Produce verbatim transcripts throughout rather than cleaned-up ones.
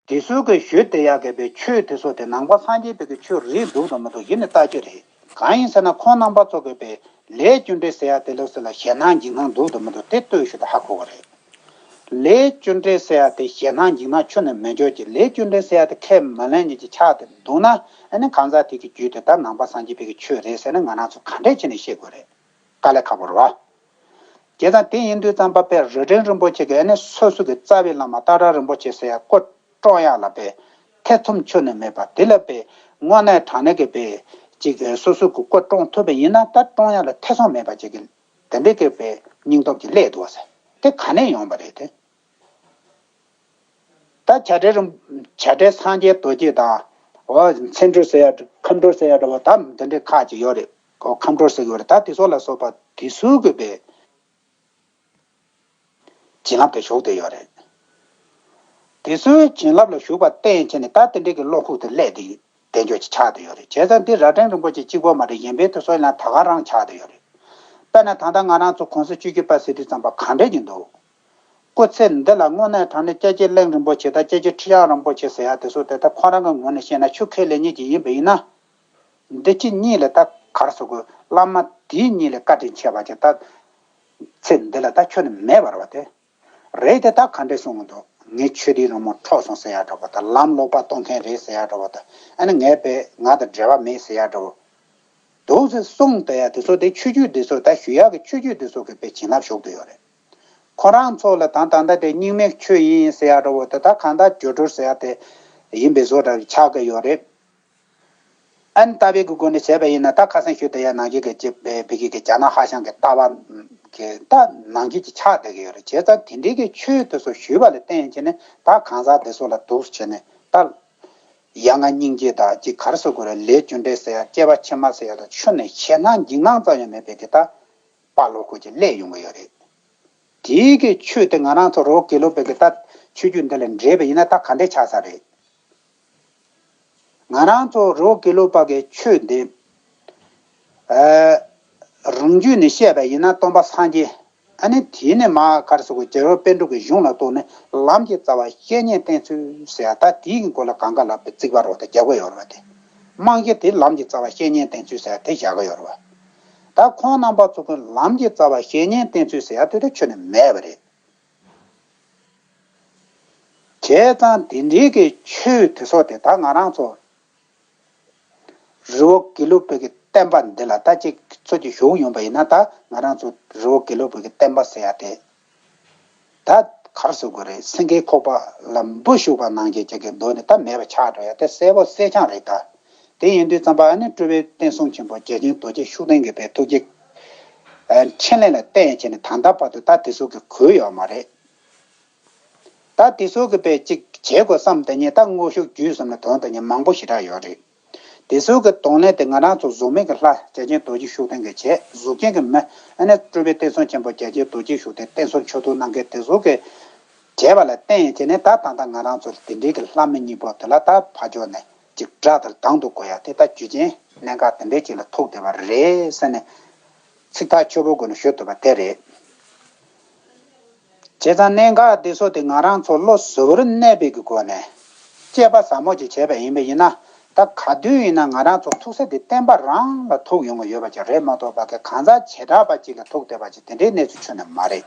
དེ་ཚོ་གི་ཞུ་བསྡད་ཡག་གི་པའི་ཆོས་དེ་ཚོ་དེ་ནང་པ་སངས་རྒྱས་པའི་གི་ཆོས་རེད་འདུག་དང་མི་འདུག་ཡིན་ནི་ལྟ་རྒྱུ་རེད། གང་ཡིན་ཟེར་ན་ཁོང་རྣམ་པ་ཚོ་གི་པའི་ལས་རྒྱུ་འབྲས་ཟེར་ཡག་དེ་ལོ་ཟེར་ལ་ཞེད་སྣང་འཇིགས་སྣང་འདུག་དང་མི་འདུག་དེ་ལྟོས་ཞུ་དང་ཧ་གོ་གི་རེད། ལས་རྒྱུ་འབྲས་ཟེར་ཡག་དེ་ཞེད་སྣང་འཇིགས་སྣང་ཁྱོན་ནས་མི་འཇོག་གི། ལས་རྒྱུ་འབྲས་ཟེར་ཡག་དེ་ཁས་མི་ལེན་གྱི་ཆགས་ཏེ་འདུག་ན། ཨ་ནི་གང་ཟག་དེ་གི་རྒྱུད་དེ་ད་ནང་པ་སངས་རྒྱས་པའི་གི་ཆོས་རེད་ཟེར་ན་ང་རང་ཚོ་ག་འདྲས་བྱས་ནས་ཤེས་དགོས་རེད། དཀའ་ལས་ཁག་པོ་རེད་བ། བྱས་ཙང་དེ་ཡིན་དུས་ཙམ་པ་དཔེ་རྭ་སྒྲེང་རིན་པོ་ཆེ་གི་ཨ་ནི་སོ་སོ་གི་རྩ་བའི་བླ་མ་སྟག་བྲག་རིན་པོ་ཆེ་ཟེར་ཡག་སྐུ་བཀྲོངས་ཡག་ལ་པའི་ཐེ་ཚོམ་ཁྱོན་ནས་མེད་པ་དེ་ལ་པའི་དངོས་གནས་དྲང་གནས་ཀྱི་པའི་ཅིག་སོ་སོ་གི་སྐུ་བཀྲོངས་ཐུབ་པ་ཡིན་ན་ད་བཀྲོངས་ཡག་ལ་ཐེ་ཚོམ་མེད་པ་ཅིག་གི་དེ་འདྲའི་གི་པའི་སྙིང་སྟོབས་ཀྱི་སླེབས་འདུག་བ་ཟེར་དེ་ག་ནས་ཡོང་བ་རེད་དེ། ད་བྱ་བྲལ་རིན་བྱ་བྲལ་སངས་རྒྱས་རྡོ་རྗེ་དང་། འོ་མཚན་སྤྲུལ་ཟེར་ཡག་ཁམས་སྤྲུལ་ཟེར་ཡག་འདྲ་བོ་ད་འདི་འདྲའི་ཁག་ཅིག་ཡོད་རེད། ཁོ་ཁམས་སྤྲུལ་ཟེར་གི་ཡོད་རེད། ད་དེ་ཚོ་ལ་སོགས་པ་དེ་ཚོའི་གི་པའི་བྱིན་རླབས་དེ་ཞུགས་བསྡད་ཡོད་རེད། དེ་ཚོའི་བྱིན་རླབས་ལ་ཞུགས་པ་བརྟེན་བྱས་ནས་ད་དེ་འདྲའི་གི་བློ་ཁུག་དེ་སླེབས་བསྡད་ཡོད། དལ་འབྱོར་གྱི་ཆགས་བསྡད་ཡོད་རེད། བྱས་ཙང་འདི་རྭ་སྒྲེང་རིན་པོ་ཆེ་གཅིག་པོ་མ་རེད། གཞན་པའི་དེ་ཚོ་ཡང་ད་ག་རང་ཆགས་བསྡད་ཡོད་རེད། དཔེར་ན་ད་ལྟ་ང་རང་ཚོ་གོང་ས་བཅུ་བཞི་པ་ཟེར་དུས་ཙམ་པ་ག་འདྲས་ཀྱི་འདུག་སྐུ་ཚེ་འདི་ལ་དངོས་གནས་དྲང་གནས་སྐྱབས་རྗེ་གླིང་རིན་པོ་ཆེ་དང་སྐྱབས་རྗེ་ཁྲི་བྱང་རིན་པོ་ཆེ་ཟེར་ཡག་དེ་ཚོ་དེ་ད་ཁོ་རང་གི་ངོས་ནས་བཤད་ན་ཆུ་ཁས་ལེན་མཁན་ཅིག་ཡིན་པ་ཡིན་ན། འདི་ཕྱི་གཉིས་ལས་ད་གར་སོ་གོ་བླ་མ་དེ་གཉིས་ལས་བཀའ་དྲིན་ཆེ་བ་ཅིག་ད་ཚེ་འདི་ལ་ད་ཁྱོན་ནས་མེད་པ་རེད་བ་དེ། རེད་དེ་ད་ག་འདྲས་གསུང་གི་འདུག་ངའི་ཆོས་དད་རང་མོ་འཕྲོག་སོང་ཟེར་ཡག་འདྲ་བོ་དང་། ལམ་ལོག་པ་གཏོང་མཁན་རེད་ཟེར་ཡག་འདྲ་བོ་དང་། ཨ་ནི་ངས་པས་ང་དང་འབྲེལ་བ་མེད་ཟེར་ཡག་འདྲ་བོ་འདུག་ཟེར་གསུངས་བསྡད་ཡག་དེ་ཚོ་དེ་ཆོས་བརྒྱུད་འདི་ཚོ་ད་ཞུ་ཡག་གི་ཆོས་བརྒྱུད་འདི་ཚོ་གི་པའི་བྱིན་རླབས་ཞུགས་བསྡད་ཡོད་རེད། ཁོ་རང་ཚོ་ལ་ད་ད་ལྟ་དེ་རྙིང་མའི་ཆོས་ཡིན་ཟེར་ཡག་འདྲ་བོ་དེ་ད་གང་ལྟར་སྦྱོར་སྒྲོལ་ཟེར་ཡག་དེ་ཡིན་པའི་བཟོ་འདྲ་ཆགས་ཀྱི་ཡོད་རེད། ཨན་ལྟ་བའི་གི་སྒོ་ནས་བྱས་པ་ཡིན་ན་ད་ཁ་སང་ཞུས་བསྡད་ཡག་ནང་བཞིན་གི་ཅིག་བོད་ཀྱི་གི་རྒྱ་ནག་ཧྭ་ཤང་གི་ལྟ་བ་གི་ད་ནང་བཞིན་གྱི་ཆགས་བསྡད་ཀྱི་ཡོད་རེད། བྱས་ཙང་དེ་འདྲའི་གི་ཆོས་དེ་ཚོ་ཞུས་པ་ལ་བརྟེན་བྱས་ནས་ད་གང་ཟག་དེ་ཚོ་ལ་འདུག་བྱས་ནས་ད་ཡ་ང་སྙིང་རྗེ་དང་ཅིག་གར་སོ་གོ་རེ་ལས་རྒྱུ་འབྲས་ཟེར་ཡག་སྐྱེ་བ་ཕྱི་མ་ཟེར་ཡག་དང་ཆོས་ནས་ཞེད་སྣང་འཇིགས་སྣང་ཙམ་ཡང་མེད་པའི་གི་ད་དཔའ་བློ་ཁོག་ཅིག་སླེབས་ཡོང་གི་ཡོད་རེད། དེའི་གི་ཆོས་དེ་ང་རང་ཚོ་རི་བོ་དགེ་ལུགས་པའི་གི་ད་ཆོས་བརྒྱུད་འདི་ལ་འདྲེས་པ་ཡིན་ན་ད་ག་འདྲས་ཆགས་ས་རེད། ང་རང་ཚོ་རི་བོ་དགེ་ལུགས་པ་གི་ཆོས་འདི། ཨ། རང་རྒྱུད་ནས་བཤད་པ་ཡིན་ན་སྟོན་པ་སངས་རྒྱས། ཨ་ནི་དེ་ནས་མར་ག་རེ་ཟེར་དགོས། རྒྱལ་བ་པཎ་གྲུབ་ཀྱི་གཞུང་ལ་གཏུགས་ནས་ལམ་གྱི་རྩ་བ་བཤེས་གཉེན་བསྟེན་ཚུལ་ཟེར་ཡག་ད་དེའི་སྐོར་ལ་གང་ག་ལ་རྩིག་པ་རོ་ད་རྒྱག་གི་ཡོད་རེད་བ་དེ། རྨང་གཞི་དེ་ལམ་གྱི་རྩ་བ་བཤེས་གཉེན་བསྟེན་ཚུལ་ཟེར་ཡག་དེ་བཞག་གི་ཡོད་རེད་བ། ད་ཁོང་རྣམ་པ་ཚོ་གི་ལམ་གྱི་རྩ་བ་བཤེས་གཉེན་བསྟེན་ཚུལ་ཟེར་ཡག་དེ་ད་ཁྱོན་ནས་མེད་པ་རེད། བྱས་ཙང་དེ་འདྲའི་གི་ཆོས་དེ་ཚོ་དེ་ད་ང་རང་ཚོ་རི་བོ་དགེ་ལུགས་པའི་གི་བསྟན་པ་འདི་ལ་ད་ཅིག་ཚོ་ཅིག་ཞུགས་ཡོང་པ་ཡིན་ན། ད་ང་རང་ཚོ་རི་བོ་དགེ་ལུགས་པའི་གི་བསྟན་པ་ཟེར་ཡག་དེ་ད་ག་རེ་ཟེར་དགོས་རེད། སེང་གེའི་ཁོག་པ་ལ་འབུ་ཞུགས་པ་ནང་བཞིན་ཅིག་གི་མདོ་ནི་ད་མེད་པ་ཆགས་འགྲོ་ཡག་དེ་གསལ་པོ་གསལ་རྐྱང་རེད་ད། དེ་ཡིན་དུས་ཙམ་པ་ཨ་ནི་སྤྲུལ་པའི་བསྟན་སྲུང་ཆེན་པོ་རྒྱལ་ཆེན་རྡོ་རྗེ་ཤུགས་ལྡན་གྱི་པའི་ཐུགས་རྗེ་འཕྲིན་ལས་ལ་བརྟེན་བྱས་ནས་ད་ལྟ་བར་དུ་ད་དེ་ཚོ་གི་གོས་ཡོད་མ་རེད། ད་དེ་ཚོ་གི་པའི་ཅིག་བྱེད་དགོས་བསམ་དེ་ཉིད་ད་དངོས་ཤུགས་བརྒྱུད་གསུམ་ལ་དོན་དེ་ཉིད་མང་པོ་ཞེ་དྲག་ཡོད་རེད། དེ་ཚོ་གི་གདོང་ལེན་དེ་ང་རང་ཚོ་གཟུགས་མེད་ཀྱི་ལྷ་རྒྱལ་ཆེན་རྡོ་རྗེ་ཤུགས་ལྡན་གྱིས་བྱས། གཟུགས་ཅན་གྱི་མི་ཨ་ནི་སྤྲུལ་པའི་བསྟན་སྲུང་ཆེན་པོ་རྒྱལ་ཆེན་རྡོ་རྗེ་ཤུགས་ལྡན་བསྟན་སྲུང་མཆོག་ཐུན་གནང་མཁན་དེ་ཚོ་གིས་བྱས་པ་ལ་བརྟེན་བྱས་ནས་ད་ད་ལྟ་ང་རང་ཚོ་དེ་འདྲའི་གི་ལྷ་མི་གཉིས་པོ་དེ་ལ་ད་ཕར་ཕྱོགས་ནས་ཅིག་དགྲ་དང་སྡང་དུ་གོ་ཡག་དེ་ད་རྒྱུ་རྐྱེན་གནད་འགག་དེ་འདྲའི་ཅིག་ལ་ཐུག་བསྡད་པ་རེད་ཟེར་ནས་ཚིག་ཐག་ཆོད་པོའི་སྒོ་ནས་ཞུ་ཐུབ་པ་དེ་རེད། བྱས་ཙང་གནད་འགག་འདི་ཚོ་དེ་ང་རང་ཚོ་བློ་གཟུ་བོར་གནས་པའི་གི་སྒོ་ནས་དཔྱད་པ་ཟབ་མོ་ཅིག་བྱས་པ་ཡིན་པ་ཡིན་ན། ད་ག་དུས་ཡིན་ན་ང་རང་ཚོ་ཐུག་ས་དེ་བསྟན་པ་རང་ལ་ཐུག་ཡོང་གི་ཡོད་པ་ཅིག་རེད་མ་གཏོགས་པ་གི་གང་ཟག་བྱེ་བྲག་པ་ཅིག་ལ་ཐུག་བསྡད་པ་ཅིག་དེ་འདྲའི་གནས་ཚུལ་ཁྱོན་ནས་མ་རེད།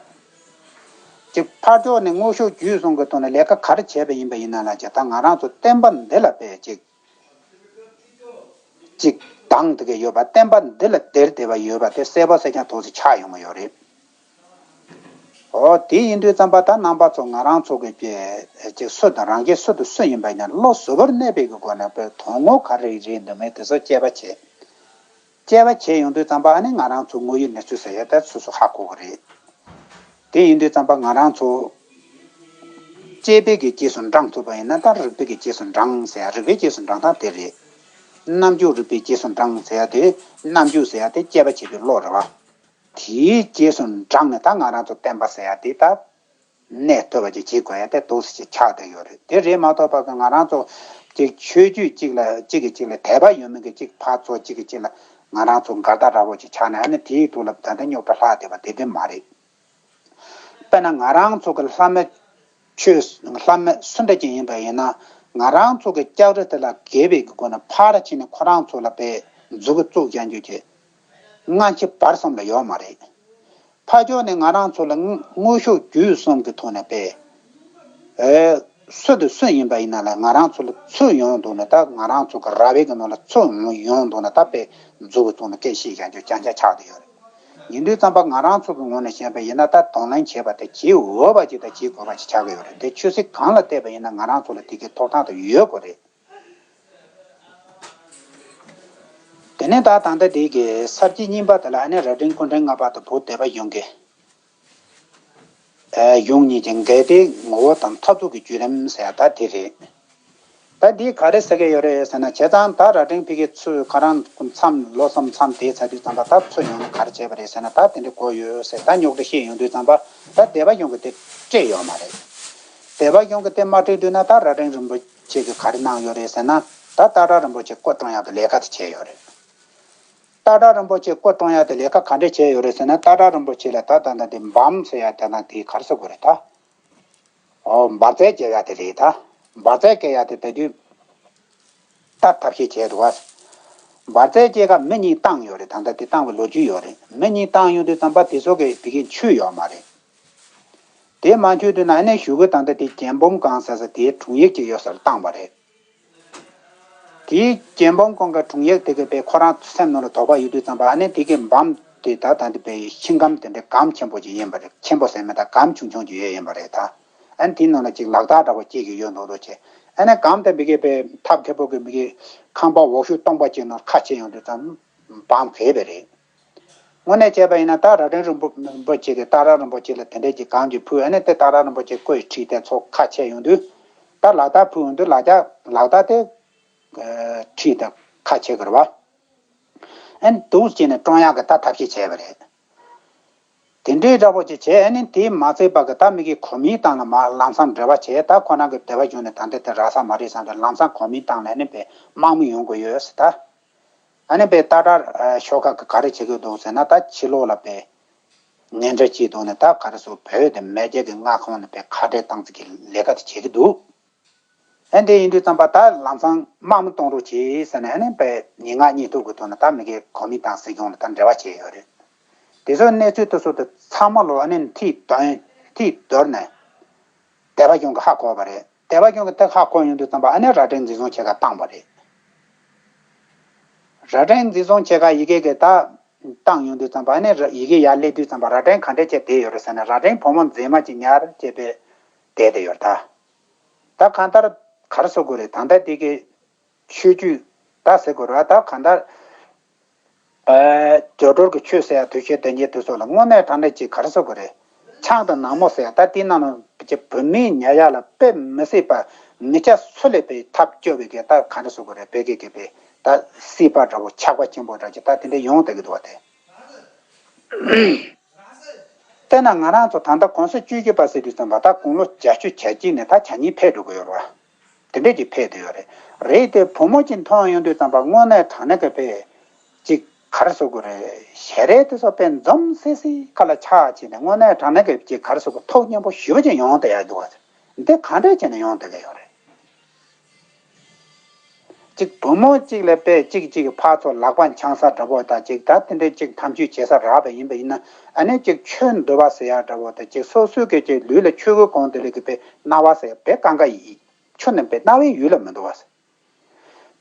ཅིག་ཕར་ཕྱོགས་ནས་དངོས་ཤུགས་བརྒྱུད་གསུམ་གྱི་ཐོག་ནས་ལས་ཀ་ག་རེ་བྱས་པ་ཡིན་པ་ཡིན་ན་ལ་ཅིག་ད་ང་རང་ཚོ་བསྟན་པ་འདི་ལ་དཔེ་ཅིག་ཅིག་དང་དེ་ག་ཡོད་པ། བསྟན་པ་འདི་ལ་དེར་དེ་བ་ཡོད་པ་དེ་གསལ་པོ་གསལ་རྐྱང་ཐོག་ཏུ་ཆགས་ཡོང་གི་ཡོད་རེད། འོ་དེ་ཡིན་དུས་ཙམ་པ་ད་རྣམ་པ་ཚོ་ང་རང་ཚོ་གི་ཅིག་སུ་དང་རང་གི་སུ་དང་སུ་ཡིན་པ་ཡིན་ན་བློ་གཟུ་བོར་གནས་པའི་གི་སྒོ་ནས་དཔེ་དོན་དངོས་ག་རེ་རེད་འདུག་མེད་དེ་ཚོ་དཔྱད་པ་བྱེད། དཔྱད་པ་བྱས་ཡོང་དུས་ཙམ་པ་ཨ་ནི་ང་རང་ཚོ་དངོས་ཡོད་གནས་ཚུལ་ཟེར་ཡ་ད་སོ་སོ་ཧ་གོ་གི་རེད། དེ་ཡིན་དུས་ཙམ་པ་ང་རང་ཚོ་དཔྱད་པའི་གི་རྗེས་སུ་འབྲང་ཐུབ་པ་ཡིན་ན་ད་རིགས་པའི་གི་རྗེས་སུ་འབྲང་ཟེར་ཡ། རིགས་པའི་རྗེས་སུ་འབྲང་སྟངས་དེ་རེད། རྣམ་འགྱུར་རིགས་པའི་རྗེས་སུ་འབྲང་ཟེར་ཡ་དེ། རྣམ་འགྱུར་ཟེར་ཡ་དེ་དཔྱད་པ་བྱེད་པའི་བློ་རེད་བ། དེའི་རྗེས་སུ་འབྲངས་ནས་ད་ང་རང་ཚོ་བསྟན་པ་ཟེར་ཡ་དེ་ད་གནས་ཐུབ་པ་ཅིག་བྱེད་དགོས་ཡ་དེ་འདུག་སེ་ཅིག་ཆགས་བསྡད་ཡོད་རེད། དེ་རེད་མ་གཏོགས་པ་གི་ང་རང་ཚོ་ཅིག་ཆོས་བརྒྱུད་ཅིག་ལ་གཅིག་གིས་གཅིག་ལ་དད་པ་ཡོད་མེད་ཀྱི་ཅིག་ཕར་ཚུར་གཅིག་གིས་གཅིག་ལ་ང་རང་ཚོ་འགལ་ཟླ་འདྲ་བོ་ཅིག་ཆགས་ནས་ཨ་ནི་དེའི་ཐོག་ལ་ད་ལྟ་རྙོག་དྲ་ལྷག་བསྡད་པ་དེ་དེ་མ་རེད། དཔེར་ན་ང་རང་ཚོ་གི་ལྷ་མི་ ཆོས་བླ་མེད་སུ་འདྲ་ཅིག་ཡིན་པ་ཡིན་ན་ང་རང་ཚོ་གི་ལྕགས་རི་དེ་ལ་དགེ་བའི་གི་སྒོ་ནས་ཕར་ཕྱིན་ནས་ཁོ་རང་ཚོ་ལ་པའི་མཛུབ་གུ་བཙུགས་བཞག་རྒྱུ་གི་སྔ་ཕྱི་བར་གསུམ་ལ་ཡོད་མ་རེད། ཕར་ཕྱོགས་ནས་ང་རང་ཚོ་ལ་དངོས་ཤུགས་བརྒྱུད་གསུམ་གྱི་ཐོག་ནས་པས། ཨེ། སུ་དང་སུ་ཡིན་པ་ཡིན་ན་ལ་ང་རང་ཚོ་ལ་ཚུར་ཡོང་དུས་ནས་ད་ང་རང་ཚོ་གི་ར་བའི་གི་ནང་ལ་ཚུར་ཡོང་དུས་ནས་ད་པས་མཛུབ་གུ་བཙུགས་ནས་སྐད་བཤད་བཞག་རྒྱུ་རྐྱང་རྐྱང་ཆགས་བསྡད་ཡོད་རེད། ཡིན་དུས་ཙམ་པ་ང་རང་ཚོ་གི་ངོས་ནས་བཤད་པ་ཡིན་ན་ད་དང་ལེན་བྱས་པ་དེ་བྱེད་འོས་པ་ཅིག་དང་བྱེད་དགོས་པ་ཅིག་ཆགས་ཀྱི་ཡོད་རེད། དེ་ཆོས་སྲིད་གང་ལ་བལྟས་པ་ཡིན་ན་ང་རང་ཚོ་ལ་དེ་གའི་ཐོབ་ཐང་དེ་ཡོད་དགོས་རེད། དེ་ནས་ད་ད་ལྟ་དེ་གའི་ས་བཅད་གཉིས་པ་དེ་ལ་ཨ་ནི་རྭ་སྒྲེང་སྐུ་ཕྲེང་ལྔ་པ་དང་བོད་སྡེ་པ་གཞུང་གི་ཨ་གཞུང་གཉིས་ཀྱི་འགལ་ཟླའི་ངོ་བོ་དང་འཐབ་རྩོད་ཀྱི་བརྒྱུད་རིམ་ཟེར་ཡ་ད་དེ་རེད། ད་འདིས་ག་རེ་ཟེར་གྱི་ཡོད་རེད་ཟེར་ན་བྱས་ཙང་ད་རྭ་སྒྲེང་ཕ་གི་ཚུར་ཁོ་རང་མཚམས་ལོ་གསུམ་མཚམས་དེ་ཚར་དུས་ཙམ་པ་ད་ཚུར་ཡོང་ནས་ག་རེ་བྱས་པ་རེད་ཟེར་ན་ད་དེ་འདྲ་དགོས་ཡོད་ཟེར་ད་རྙོག་དྲ་བཤད་ཡོང་དུས་ཙམ་པ་ད་སྡེ་པ་གཞུང་གིས་དེ་སྤྲད་ཡོད་མ་རེད། སྡེ་པ་གཞུང་གིས་དེ་མ་སྤྲད་དུས་ན་ད་རྭ་སྒྲེང་རིན་པོ་ཆེ་གིས་ག་རེ་གནང་ཡོད་རེད་ཟེར་ན་ད་སྟག་བྲག་རིན་པོ་ཆེ་སྐུ་བཀྲོངས་ཡག་གི་ལས་ཀ་དེ་བྱས་ཡོད་རེད། སྟག་བྲག་རིན་པོ་ཆེ་སྐུ་བཀྲོངས་ཡག་དེ་ལས་ཀ་ག་འདྲས་བྱས་ཡོད་རེད་ཟེར་ན་སྟག་བྲག་རིན་པོ་ཆེ་ལ་ད་ད་ད་དེ་འབམ་ཟེར་ཡག་དེ་ན་དེ་ག་རེ་ཟེར་དགོས་རེད་ད། ཨོ་འབར་རྫས་སྐྱེལ་ཡག་དེ་རེད་ད། འབར་རྫས་སྐྱེལ་ཡག་དེ་ད་དུས་ད་ཐབས་ཤེས་བྱས་འདུག་བ། འབར་རྫས་སྐྱེལ་ག་མི་གཉིས་བཏང་ཡོད་རེད། ད་ལྟ་དེ་བཏང་བའི་ལོ་རྒྱུས་ཡོད་རེད། མི་གཉིས་བཏང་ཡོང་དུས་ཙམ་པ་དེ་ཚོ་གི་དེ་གའི་འཁྱུད་ཡོད་མ་རེད། དེ་མ་འཁྱུད་དུས་ན་ཨ་ནི་གཞུག་གུ་ད་ལྟ་དེ་རྒྱལ་འབུམ་སྒང་ཟེར་ས་དེའི་དྲུང་ཡིག་ཅིག་ཡོད་སར་བཏང་བ་རེད། དེའི་རྒྱལ་འབུམ་སྒང་གི་དྲུང་ཡིག་དེ་གི་པའི་ཁོ་རང་སེམས་ནང་ལ་དོགས་པ་ཡོད་དུས་ཙམ་པ་ཨ་ནི་དེ་གི་འབམ་དེ་ད་ད་འདི་པའི་ཤིང་སྒམ་དེ་འདྲའི་སྒམ་ཆེན་པོ་ཅིག་ཡིན་པ་རེད། ཆེན་པོ་ཟེར་མེད་ད་སྒམ་ཆུང་ཆུང་ཅིག་ཡོད་ཡིན་པ་རེད་ད། ཨ་ནི་དེའི་ནང་ལ་ཅིག་ལག་རྟགས་འདྲ་པོ་སྐྱེས་ཀྱི་ཡོད་མདོག་མདོག་བྱས། ཨ་ནི་སྒམ་དེ་མི་གི་པའི་ཐབ་ཁེ་པོ་གི་མི་གི་ཁང་པ་འོག་ཤུག་སྟོང་པ་ཅིག་ནང་ཁ་ཕྱེ་ཡོང་དུས་ཙམ་འབམ་གས་པ་རེད། དངོས་གནས་བྱས་པ་ཡིན་ན་ད་རྭ་སྒྲེང་རིན་པོ་རིན་པོ་ཆེ་གིས་སྟག་བྲག་རིན་པོ་ཆེ་ལ་དེ་འདྲས་ཀྱི་གང་གི་ཕུལ། ཨ་ནི་དེ་སྟག་བྲག་རིན་པོ་ཆེ་སྐུ་ཡི་ཁྲིད་དེ་ཚོ་ཁ་ཕྱེ་ཡོང་དུས་ད་ལག་རྟགས་ཕུལ་ཡོང་དུས་ལག་རྟགས་ལག་རྟགས་དེ་ཁྲིད་དེ་ཁ་ཕྱེ་དགོས་རེད་བ། ཨ་ནི་འདུག་བྱས་ནས་བཀྲོངས་ཡག་གི་ད་ཐབས་ཤེས་བྱས་པ་རེད། དེ་འདྲའི་འདྲ་པོ་ཅིག་བྱས། ཨ་ནི་དེ་མ་ཚད་པ་གི་ད་མི་གི་གོ་མིན་ཏང་ལ་མ་ལམ་སང་འབྲེལ་བ་བྱས། ད་ཁོ་རང་གི་སྡེ་པ་གཞུང་ནས་ད་འདི་དེ་རག་ས་མ་རེད་བསམ་སྟེ་ལམ་སང་གོ་མིན་ཏང་ལ་ཨ་ནི་པའི་དམག་མི་ཡོང་དགོས་ཡོད་ཟེར་ད། ཨ་ནི་པའི་ཏ་ཏྲ་ཤོག་ཁག་གི་ག་རེ་བྱེད་དགོས་འདུག་ཟེར་ན་ད་ཕྱི་ལོགས་ལ་པའི་ངན་འབྲེལ་བྱེད་འདུག་ནས་ད་ག་རེ་ཟེར་བོད་དེ་མེས་རྒྱལ་གྱི་མངའ་ཁོངས་ནས་པའི་ཁ་བྲལ་བཏང་ཚིག་གི་ལས་ཀ་དེ་བྱེད་ཀྱི་འདུག་ཨ་འདི་ཡིན་དུས་ཙམ་པ་ད་ལམ་སང་དམག་མི་གཏོང་རོགས་བྱེད་ཟེར་ནས་ཨ་ནི་པའི་ཉིན་ལྔ་གཉིས་ཐུག་གི་ཐོག་ནས་ད་མི་གའི་གོ་མིན་ཏང་སྲིད་གཞུང་ལ་ད་འབྲེལ་བ་བྱས་ཡོད་རེད། དེ་ཚོའི་གནས་ཚུལ་དེ་ཚོ་དེ་ཚང་མ་ལོ་ཨ་ནི་མཐིལ་དོན་མཐིལ་དོར་ནས་སྡེ་པ་གཞུང་གིས་ཧ་གོ་བ་རེད། སྡེ་པ་གཞུང་གིས་དེ་ཧ་གོ་ཡོང་དུས་ཙམ་པ་ཨ་ནི་རྭ་སྒྲེང་འཛིན་བཟུང་བྱེད་ག་བཏང་བ་རེད། རྭ་སྒྲེང་འཛིན་བཟུང་བྱེད་ག་ཡི་གེ་གི་ད་བཏང་ཡོང་དུས་ཙམ་པ་ཨ་ནི་ར་ཡི་གེ་ཡར་སླེབས་དུས་ཙམ་པ་རྭ་སྒྲེང་ག་འདྲས་བྱས་བསྡད་ཡོད་རེད་ཟེར་ན་རྭ་སྒྲེང་བུ་མོ་མཛེས་མ་ཅིག་ཉར་བྱས་པའི་བསྡད་དེ་ཡོད་རེད་ད། ད་གང་ལྟར་ག་རེ་ཟེར་དགོས་རེད། ད་ལྟ་དེ་གི་ཆོས་བརྒྱུད་ད་ཟེར་དགོས་རེད་བ། ད་གང་ལྟར་ཨ་སྦྱོར་སྒྲོལ་གྱི་ཆོས་ཟེར་ཡ་དུས་ཆེན་དོན་གཉེར་དུས་སོགས་ལ་དངོས་གནས་དྲང་གནས་ཀྱི་ག་རེ་ཟེར་དགོས་རེད། ཆང་དང་ནག་མོ་ཟེར་ཡ་ད་དེའི་ནང་ལ་ཀྱི་བུད་མེད་ཉར་ཡ་ལ་དཔེ་མི་སྲིད་པ་མི་སྐྱ་སུ་ལས་པའི་ཐབས་སྐྱོ་བའི་གི་ད་ག་རེ་ཟེར་དགོས་རེད། བོད་སྐད་ཀྱི་པའི་ད་སྲིད་པ་འདྲ་བོ་ཆགས་པ་ཆེན་པོ་འདྲ་ཅིག་ད་དེ་འདྲ་ཡོང་བསྡད་ཀྱི་འདུག་བ་དེ། དེས་ན་ང་རང་ཚོ་ད་ལྟ་གོང་ས་བཅུ་བཞི་པ་ཟེར་དུས་ཙམ་པ་ད་དགུང་ལོ་བརྒྱད་ཅུ་གྱ་གཅིག་ནས་ད་གྱ་གཉིས་ཕེབས་འགྲོ་གི་ཡོད་རེད་བ། དེ་འདྲས་ཀྱི་ཕེབས་བསྡད་ཡོད་རེད། རེད་དེ་བུ་མོ་གཅིག་མཐོང་ཡོང་དུས་ཙམ་པ་དངོས་གནས་དྲང་གནས་ཀྱི་དཔེ་ཅིག་ག་རེ་ཟེར་དགོས་རེད། ཞལ་རས་དེ་ཚོ་དཔེ་འཛུམ་སིག་སིག་ཁ་ལ་ཆགས་བྱས་ནས་དངོས་གནས་དྲང་གནས་ཀྱི་ཅིག་ག་རེ་ཟེར་དགོས་ཐུགས་མཉེས་པོ་ཞེ་པོ་ཅིག་ཡོང་བསྡད་ཡག་འདུག་བ། འདི་ག་འདྲས་བྱས་ནས་ཡོང་བསྡད་ཀྱི་ཡོད་རེད། གཅིག་བུ་མོ་གཅིག་ལ་དཔེ་གཅིག་གཅིག་གི་ཕར་ཚུར་ལག་པ་འཆང་ས་འདྲ་པོ་དང་གཅིག་ད་དེ་འདྲའི་གཅིག་འཐམ་འཁྱུད་བྱེད་ས་རག་པ་ཡིན་པ་ཡིན་ན་ཨ་ནི་གཅིག་ཆོས་འདུལ་བ་ཟེར་ཡག་འདྲ་པོ་དང་གཅིག་སོ་སོའི་གི་གཅིག་ལུས་ལ་ཆོས་གོས་གོན་དེ་ལས་གི་དཔེ་སྣང་བ་ཟེར་ཡག་དཔེ་གང་ག་ཡི་ཆོས་ནི་དཔེ་སྣང་བའི་ཡུལ་ལ་མི་འདུག་བ་ཟེར།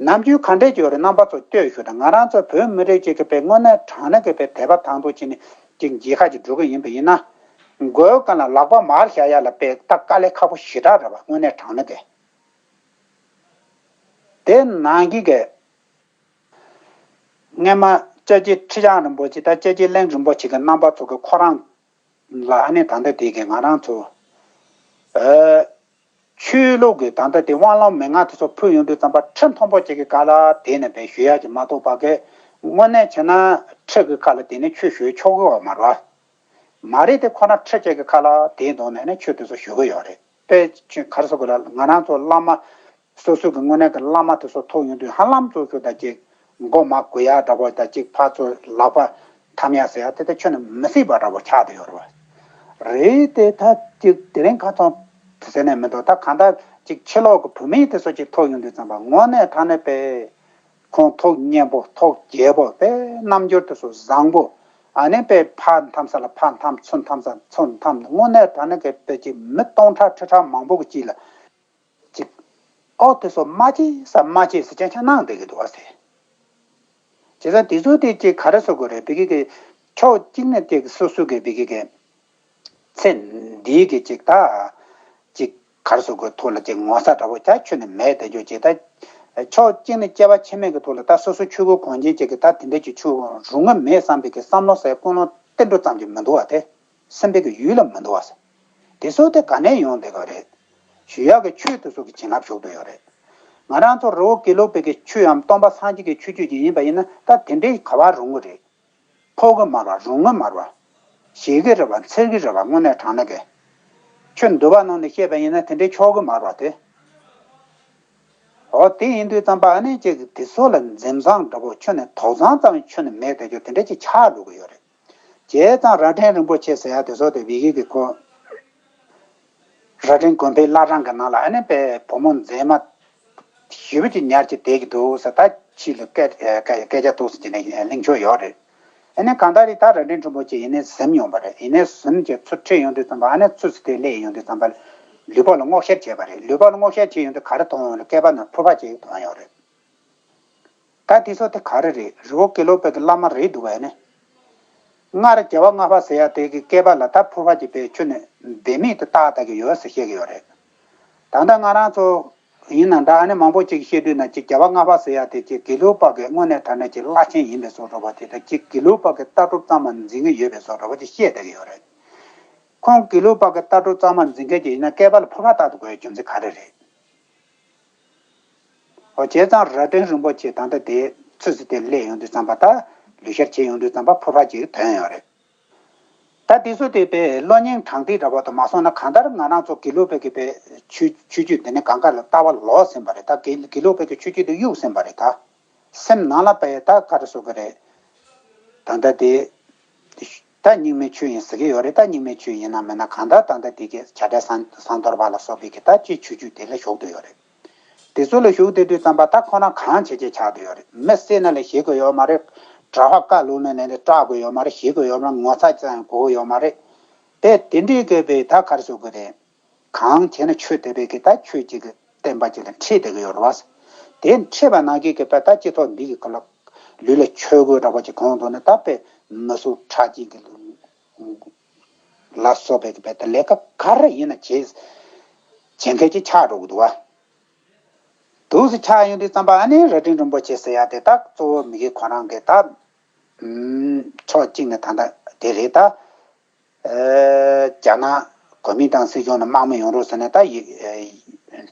ནམ་རྒྱུན་ག་འདྲས་ཀྱི་ཡོད་རེད། རྣམ་པ་ཚོ་ལྟོས་ཤོག་དང་ང་རང་ཚོ་བོད་མི་རིགས་གཅིག་གི་དཔེ་དངོས་གནས་དྲང་གནས་ཀྱི་དཔེ་དད་པ་དང་དུ་ཕྱིན་ནས་གཅིག་མཇལ་ཁ་ཅིག་འགྲོ་གི་ཡིན་པ་ཡིན་ན་མགོའི་སྒང་ལ་ལག་པ་མར་བཞག་ཡག་ལ་དཔེ་ད་དཀའ་ལས་ཁག་པོ་ཞེ་དྲག་རེད་བ། དངོས་གནས་དྲང་གནས་ཀྱི། དེ་ནང་གི་གི་སྔས་མ་སྐྱབས་རྗེ་ཁྲི་བྱང་རིན་པོ་ཆེ་དང་སྐྱབས་རྗེ་གླིང་རིན་པོ་ཆེ་གི་རྣམ་པ་ཚོ་གི་ཁོ་རང་ལ་ཨ་ནི་ད་ལྟ་དེ་གི་ང་རང་ཚོ་ཨ་ཆོས་ལུགས་ཀྱི་ད་ལྟ་དེ་དབང་ལུང་མན་ངག་དེ་ཚོ་ཕུལ་ཡོང་དུས་ཙམ་པ་ཁྲི་མཐོན་པོ་ཅིག་གི་སྒང་ལ་དེ་ནས་དཔེ་ཞུ་ཡག་ཅིག་མ་གཏོགས་པ་གི་དངོས་གནས་བྱས་ན་ཁྲི་གི་ཁ་ལ་དེ་ནས་ཆོས་ཞུ་ཆོག་གི་ཡོད་མ་རེད་བ། མ་རེད་དེ་ཁོ་ན་ཁྲི་གཅིག་གི་ཁ་ལ་དེའི་ཐོག་ནས་ནི་ཆོས་དེ་ཚོ་ཞུ་གི་ཡོད་རེད། དཔེ་ཆོས་ག་རེ་ཟེར་དགོས་ལ་ང་རང་ཚོ་བླ་མ་སོ་སོ་གི་དངོས་གནས་ཀྱི་བླ་མ་དེ་ཚོ་ཐུག་ཡོང་དུས་ཧ་ལམ་ཚོ་ཁྱོད་ད་ཅིག་མགོ་མ་སྒུར་ཡག་འདྲ་པོ་ད་ཅིག་ཕར་ཚུར་ལག་པ་འཐམ་ཡག་ཟེར་ཡག་དེ་ད་ཁྱོད་ནི་མི་སྲིད་པ་འདྲ་པོ་ཆགས་བསྡད་ཡོད་རེད་བ། རེད་དེ་ད་ཅིག་དེ་རིང་ཁ་སང་ དེ་ཟེར་ནས་མི་འདུག་ད་གང་ལྟར་ཅིག་ཕྱི་ལོགས་ཀྱི་བུད་མེད་དེ་ཚོ་ཅིག་ཐུག་ཡོང་དུས་ཙམ་པ་དངོས་གནས་དྲང་གནས་པའི་ཁོང་ཐུགས་མཉེས་པོ་ཐུགས་དགྱེས་པོ་པའི་རྣམ་འགྱུར་དེ་ཚོ་བཟང་པོ། ཨ་ནི་པའི་ཕར་འཐམ་ས་ལ་ཕར་འཐམ། ཚུར་འཐམ་ས་ཚུར་འཐམ། དངོས་གནས་དྲང་གནས་ཀྱི་པའི་ཅིག་མི་སྟོང་ཕྲག་ཁྲི་ཕྲག་མང་པོ་གི་ཅིག་ལ་ཅིག་ཨོ་དེ་ཚོ་མ་བྱེད་ས་མ་བྱེད་ཟེར་ཅང་ཅང་གནང་བསྡད་ཀྱི་འདུག་བ་ཟེར། བྱས་ཙང་དེ་ཚོ་དེ་ཅིག་ག་རེ་ཟེར་དགོས་རེད། བི་གི་གི་ཕྱོགས་གཅིག་ནས་དེ་སོ་སོ་གི་བི་གི་གི་ཚེ་འདིའི་གི་ཅིག་ད་ཅིག་ག་རེ་ཟེར་དགོས། ཐོག་ལ་ཅིག་ངོ་ཚ་འདྲ་པོ་ཅང་ཁྱོན་ནས་མེད་བསྡད་རྒྱུ་ཅིག་ད་ཕྱོགས་གཅིག་ནས་སྐྱེ་བ་ཕྱི་མའི་གི་ཐོག་ལ་ད་སོ་སོ་ཆོས་གོས་གོན་མཁན་ཅིག་གི་ད་དེ་འདྲ་ཅིག་ཆོས་རུང་ངོ་མེད་བསམ་པའི་གི་བསམ་བློ་ཟེར་ཀུན་སློང་ཏིལ་འབྲུ་ཙམ་ཅིག་མི་འདུག་བ་དེ། སེམས་པའི་གི་ཡུལ་ལ་མི་འདུག་བ་ཟེར། དེ་ཚོ་དེ་ག་ནས་ཡོང་བསྡད་ཀྱི་རེད། ཞུ་ཡག་གི་ཆོས་དེ་ཚོ་གི་བྱིན་རླབས་ཞུགས་བསྡད་ཡོད་རེད། ང་རང་ཚོ་རི་བོ་དགེ་ལུགས་པའི་གི་ཆོས་འམ་སྟོན་པ་སངས་རྒྱས་ཀྱི་ཆོས་བརྒྱུད་ཅིག་ཡིན་པ་ཡིན་ན་ད་དེ་འདྲའི་ག་བ་རུང་གི་རེད། ཕོག་གི་མ་རེད་བ། རུང་གི་མ་རེད་བ། ཞེད་ཀྱི་རེད་བ། འཚེར་གྱི་རེད་བ། དངོས་གནས་དྲང་གནས་ཀྱི་ཆོས་འདུལ་བ་ནང་ནས་བཤད་པ་ཡིན་ན་དེ་འདྲའི་ཆོག་གི་མ་རེད་བ་དེ། འོ་དེ་ཡིན་དུས་ཙམ་པ་ཨ་ནི་ཅིག་དེ་ཚོ་ལ་འཛེམ་བཟང་འདྲ་པོ་ཁྱོན་ནས་དོགས་བཟང་ཙམ་ཁྱོན་ནས་མེད་བསྡད་རྒྱུ་དེ་འདྲ་ཅིག་ཆགས་འགྲོ་གི་ཡོད་རེད། བྱས་ཙང་རྭ་སྒྲེང་རིན་པོ་ཆེ་ཟེར་ཡ་དེ་ཚོ་དེ་བི་གི་གི་ཁོ། རྭ་སྒྲེང་དགོན་པའི་བླ་བྲང་གི་ནང་ལ་ཨ་ནི་པའི་བུ་མོ་མཛེས་མ་ཞེ་པོ་ཅིག་ཉར་གྱི་བསྡད་ཀྱི་འདུག་ཟེར། ད་ཕྱི་ལ་སྐད་སྐད་སྐད་ཆ་འདུག་ཟེར་གྱི་ནས་གླེང་ཕྱོགས་ཡོད་རེད། ཨ་ནི་གང་ལྟར་རེད། ད་རྭ་སྒྲེང་རིན་པོ་ཆེ་ཡིན་ནའི་ཟིན་ཡོང་བ་རེད། ཡིན་ནའི་ཟིན་གྱི་ཚུར་ཁྲིད་ཡོང་དུས་ཙམ་པ་ཨ་ནི་ཚུར་ཚུར་དེ་སླེབས་ཡོང་དུས་ཙམ་པ་ལུས་པོ་ལ་སྔོག་བཤེར་བྱས་པ་རེད། ལུས་པོ་ལ་སྔོག་བཤེར་བྱས་ཡོང་དུས་ག་རེ་མཐོང་ཡོང་རེད། སྐེད་པ་ན་ཕུར་པ་ཅིག་མཐོང་ཡོང་རེད། ད་དེ་ཚོ་དེ་ག་རེ་རེད། རི་བོ་དགེ་ལུགས་པའི་གི་བླ་མ་རེད་འདུག་བས་ནི། སྔར་རྒྱལ་བ་ལྔ་པ་ཟེར་ཡ་དེ་གི་སྐེད་པ་ལ་ད་ཕུར་པ་ཅིག་པའི་ཁྱོན་ནས་བེད་མེད་དུ་བཏགས་བསྡད་ཀྱི་ཡོད་ཟེར་བཤད་ཀྱི་ཡོད་རེད། ད་ལྟ་ང་རང་ཚོ་ཡིན་ན་འདྲ། ཨ་ནི་མང་པོ་ཅིག་བཤད་དུས་ན་ཅིག་རྒྱལ་བ་ལྔ་པ་ཟེར་ཡ་དེ་ཅིག་དགེ་ལུགས་པ་གི་དངོས་གནས་དྲང་གནས་ཀྱི་བླ་ཆེན་ཡིན་པའི་བཟོ་འདྲ་པོ་དེ་དང་ཅིག་དགེ་ལུགས་པ་གི་ལྟ་གྲུབ་གཙང་མ་འཛིན་གྱི་ཡོད་པའི་བཟོ་འདྲ་པོ་ཅིག་བཤད་བསྡད་ཀྱི་ཡོད་རེད། ཁོང་དགེ་ལུགས་པ་གི་ལྟ་གྲུབ་གཙང་མ་འཛིན་མཁན་ཅིག་ཡིན་ན་སྐེད་པ་ལ་ཕུར་པ་བཏགས་དགོས་ཡ་རྒྱུ་མཚན་ག་རེ་རེད། འོ་བྱས་ཙང་རྭ་སྒྲེང་རིན་པོ་ཆེ་ད་ལྟ་དེ་ཚུར་ཚུར་དེ་སླེབས་ཡོང་དུས་ཙམ་པ་ད་ལུས་བཤེར་བྱེད་ཡོང་དུས་ཙམ་པ་ཕུར་པ་ཅིག་ཐོན་ཡོད་རེད། ད་དེ་ཚོ་དེ་པའི་བློ་སྙིང་དྲང་ཐིག་འདྲ་པོ་དང་མ་སོང་ན་གང་ལྟར་ང་རང་ཚོ་དགེ་ལུགས་པའི་གི་པའི་ཆོས་ཆོས་བརྒྱུད་དེ་ནི་གང་ག་ལ་ལྟ་བ་ལོག་ཟིན་པ་རེད། ད་དགེ་དགེ་ལུགས་པའི་གི་ཆོས་བརྒྱུད་དེ་གཡུག་ཟིན་པ་རེད། ད་སེམས་ནང་ལ་པའི་ད་ག་རེ་ཟེར་དགོས་རེད། ད་ལྟ་དེ་ད་རྙིང་མའི་ཆོས་ཡིན་ཟེར་གི་ཡོད་རེད། ད་རྙིང་མའི་ཆོས་ཡིན་ན་མིན་ན་གང་ལྟར་ད་ལྟ་དེ་གི་བྱ་བྲལ་སངས་སངས་རྡོར་བ་ལ་སོགས་པའི་གི་ད་ཅིག་ཆོས་བརྒྱུད་དེ་ལ་ཞུགས་བསྡད་ཡོད་རེད། དེ་ཚོ་ལ་ཞུགས་བསྡད་དུས་ཙམ་པ་ད་ཁོ་རང་གང་བྱེད་ཀྱི་ཆགས་བསྡད་ཡོད་རེད། མི་བསད་ན་ལས་ཤེས་དགོས་ཡོད་མ་རེད། གྲྭ་པ་བཀའ་ལུང་ལ་ནས་ནས་སྐྲག་དགོས་ཡོད་མ་རེད། ཤེས་དགོས་ཡོད་མ་རེད། ངོ་ཚ་ཅང་དགོས་ཡོད་མ་རེད། དེ་དེ་འདྲའི་གི་པའི་ད་ག་རེ་ཟེར་དགོས་རེད། གང་བྱས་ན་ཆོས་དད་པའི་གི་ད་ཆོས་ཅིག་གི་བསྟན་པ་ཅིག་ལ་ཁྲིད་བསྡད་གི་ཡོད་རེད་བ། དེ་ཁྲིད་པ་ནང་གི་གི་པའི་ད་སྤྱི་ཚོགས་འདི་གི་གི་ལ་ལུས་ལ་ཆོས་གོས་འདྲ་པོ་ཅིག་གོན་འདུག་ན་ད་པའི་མི་གསོད་ཁྲག་སྦྱོར་གི་ལ་སོགས་པའི་གི་པའི་ད་ལས་ཀ་ག་རེ་ཡིན་ན་བྱེད་བྱེད་མཁན་ཅིག་ཆགས་འགྲོ་གི་འདུག་བ། འདུག་སེ་ཆགས་ཡོང་དུས་ཙམ་པ་ཨ་ནི་རྭ་སྒྲེང་རིན་པོ་ཆེ་ཟེར་ཡ་དེ་ད་གཙོ་བོ་མི་གི་ཁོ་རང་གི་ད་ཕྱོགས་གཅིག་ནས་ད་ལྟ་དེ་རེད་ད། རྒྱ་ནག་གོ་མིན་ཏང་སྲིད་གཞུང་ནས་དམག་མི་ཡོང་རོགས་ཟེར་ནས་ད་ཡི་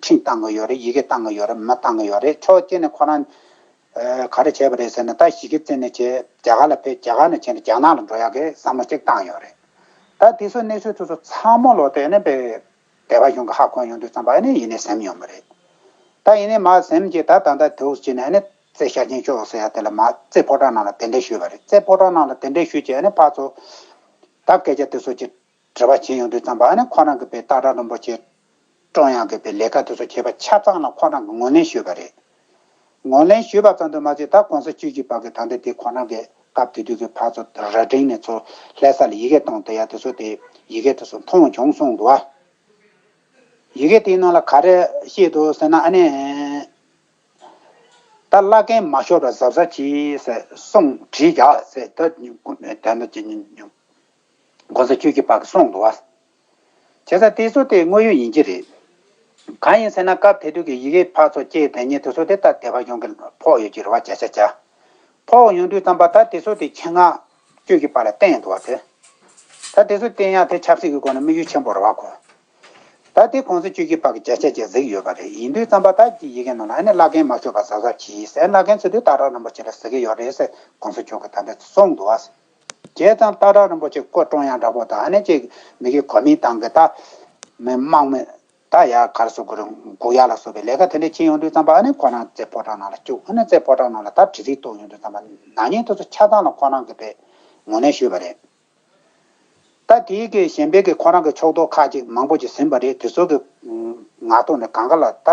ཁྲིམས་བཏང་གི་ཡོད་རེད། ཡི་གེ་བཏང་གི་ཡོད་རེད། མི་བཏང་གི་ཡོད་རེད། ཕྱོགས་གཅིག་ནས་ཁོ་རང་ག་རེ་བྱས་པ་རེད་ཟེར་ན་ད་གཞི་གི་རྩེ་ནས་བྱས་རྒྱ་གར་ལ་ཕེབས། རྒྱ་གར་ནས་བྱས་ནས་རྒྱ་ནག་ལ་འགྲོ་ཡག་གི་བསམ་བློ་གཅིག་བཏང་ཡོད་རེད། ད་དེ་ཚོ་གནས་ཚུལ་དེ་ཚོ་ཚང་མ་ལོག་དེ་ནས་པའི་སྡེ་པ་གཞུང་གི་ཧ་གོ་ཡོང་དུས་ཙམ་པ་ཨ་ནི་ཡིན་ནའི་སེམས་ཡོང་པ་རེད། ད་ཡིན་ནའི་མ་སེམས་ཀྱི་ད་ད་ལྟ་དུས་ཀྱི་ནས་ཨ་ནི་རྩེ་ཤར་ཆེན་ཕྱོགས་ཟེར་ཡ་དེ་ལ་མ་རྩེ་ཕོ་བྲང་ནང་ལ་གདན་འདྲེན་ཞུས་པ་རེད། རྩེ་ཕོ་བྲང་ནང་ལ་གདན་འདྲེན་ཞུས་བྱས་ཨ་ནི་ཕར་ཚུར་ད་སྐད་ཆ་དེ་ཚོ་ཅིག་དྲི་བ་བྱེད་ཡོང་དུས་ཙམ་པ་ཨ་ནི་ཁོ་རང་གི་པའི་སྟག་བྲག་རིན་པོ་ཆེ་བཀྲོངས་ཡག་གི་པའི་ལས་ཀ་དེ་ཚོ་བྱས་པ་ཆ་ཚང་ལ་ཁོ་རང་གི་ངོས་ལེན་ཞུས་པ་རེད། ངོས་ལེན་ཞུས་པ་ཙམ་དུ་མ་ཟད་ད་གོང་ས་བཅུ་བཞི་པ་གི་ད་ལྟ་དེ་ཁོ་རང་གི་སྐབས་དེ་དུས་ཀྱི་ཕར་ཚུར་རྭ་སྒྲེང་ནས་ཚུར་ལྷ་ས་ལ་ཡི་གེ་གཏོང་བསྡད་ཡ་དེ་ཚོ་དེ་ཡི་གེ་དེ་ཚོ་མཐོང་བྱུང་གསུངས་འདུག་ཨ། ཡི་གེ་དེའི་ནང་ལ་ག་རེ་བཤད་འདུག་ཟེར་ན་ཨ་ནི། ད་བླ་རྒན་མ་ཤོར་བ་གཟབ་གཟབ་གྱིས་ཟེར་གསུངས་བྲིས་བཞག་ཟེར་ད་དོན་དུ་ཅི་གོང་ས་བཅུ་བཞི་པ་གིས་གསུངས་འདུག་བ། བྱས་ཙང་དེ་ཚོ་དེ་དངོས་ཡོད་ཡིན་གྱི་རེད། གང་ཡིན་ཟེར་ན་སྐབས་དེ་དུས་ཀྱི་ཡི་གེ་ཕར་ཚུར་བསྐྱལ་བསྡད་མཁན་དེ་ཚོ་དེ་ད་སྡེ་པ་གཞུང་གིས་ཕོག་ཡོད་ཀྱི་རེད་བ། བརྒྱ་ཆ་བརྒྱ། ཕོག་ཡོང་དུས་ཙམ་པ་ད་དེ་ཚོ་དེ་ཆེད་མངགས་བཅུ་བཞི་པ་ལ་བསྟན་འདུག་བ་དེ། ད་དེ་ཚོ་བསྟན་ཡག་དེ་ཆབ་སྲིད་ཀྱི་སྒོ་ནས་དམིགས་ཡུལ་ཆེན་པོ་རེད་བ་ཁོ། ད་དེ་གོང་ས་བཅུ་བཞི་པ་གིས་བརྒྱ་ཆ་བརྒྱ་གཟིགས་ཡོད་པ་རེད། ཡིན་དུས་ཙམ་པ་ད་ཀྱི་ཡི་གེ་ནང་ལ་ཨ་ནི་བླ་རྒན་མ་ཤོར་བ་གཟབ་གཟབ་གྱིས་ཟེར། བླ་རྒན་ཚོ་དུས་སྟག་བྲག་རིན་པོ་ཆེ་ལ་གཟིགས་ཀྱི་ཡོད་རེད་ཟེར་གོང་ས་མཆོག་གིས་ད་ལྟ་གསུངས་འདུག་བ། བྱས་ཙང་སྟག་བྲག་རིན་པོ་ཆེ་སྐུ་བཀྲོངས་ཡག་འདྲ་པོ་དང་ཨ་ནི་ཅིག་མི་གི་གོ་མིན་ཏང་གི་ད་མི་དམག་མི་ད་ཡ་གར་སོ་གུ་རུ་འགུག་ཡག་ལ་སོགས་པའི་ལས་ཀ་དེ་འདྲ་བྱེད་ཡོང་དུས་ཙམ་པ་ཨ་ནི་ཁོ་རང་རྩེ་ཕོ་བྲང་ནང་ལ་བཅུག་ཨ་ནི་རྩེ་ཕོ་བྲང་ནང་ལ་ད་གྲ་སྒྲིག་གཏོང་ཡོང་དུས་ཙམ་པ་ནག་ཉེས་དེ་ཚོ་ཆ་ཚང་ལ་ཁོ་རང་གི་པའི་ངོས་ལེན་ཞུས་པ་རེད། ད་དེའི་གི་གཞན་པའི་གི་ཁོ་རང་གི་ཕྱོགས་གཏོགས་ཁག་ཅིག་མང་པོ་ཅིག་ཟིན་པ་རེད། དེ་ཚོ་གི་ངག་ཐོག་ནས་གང་ག་ལ་ད་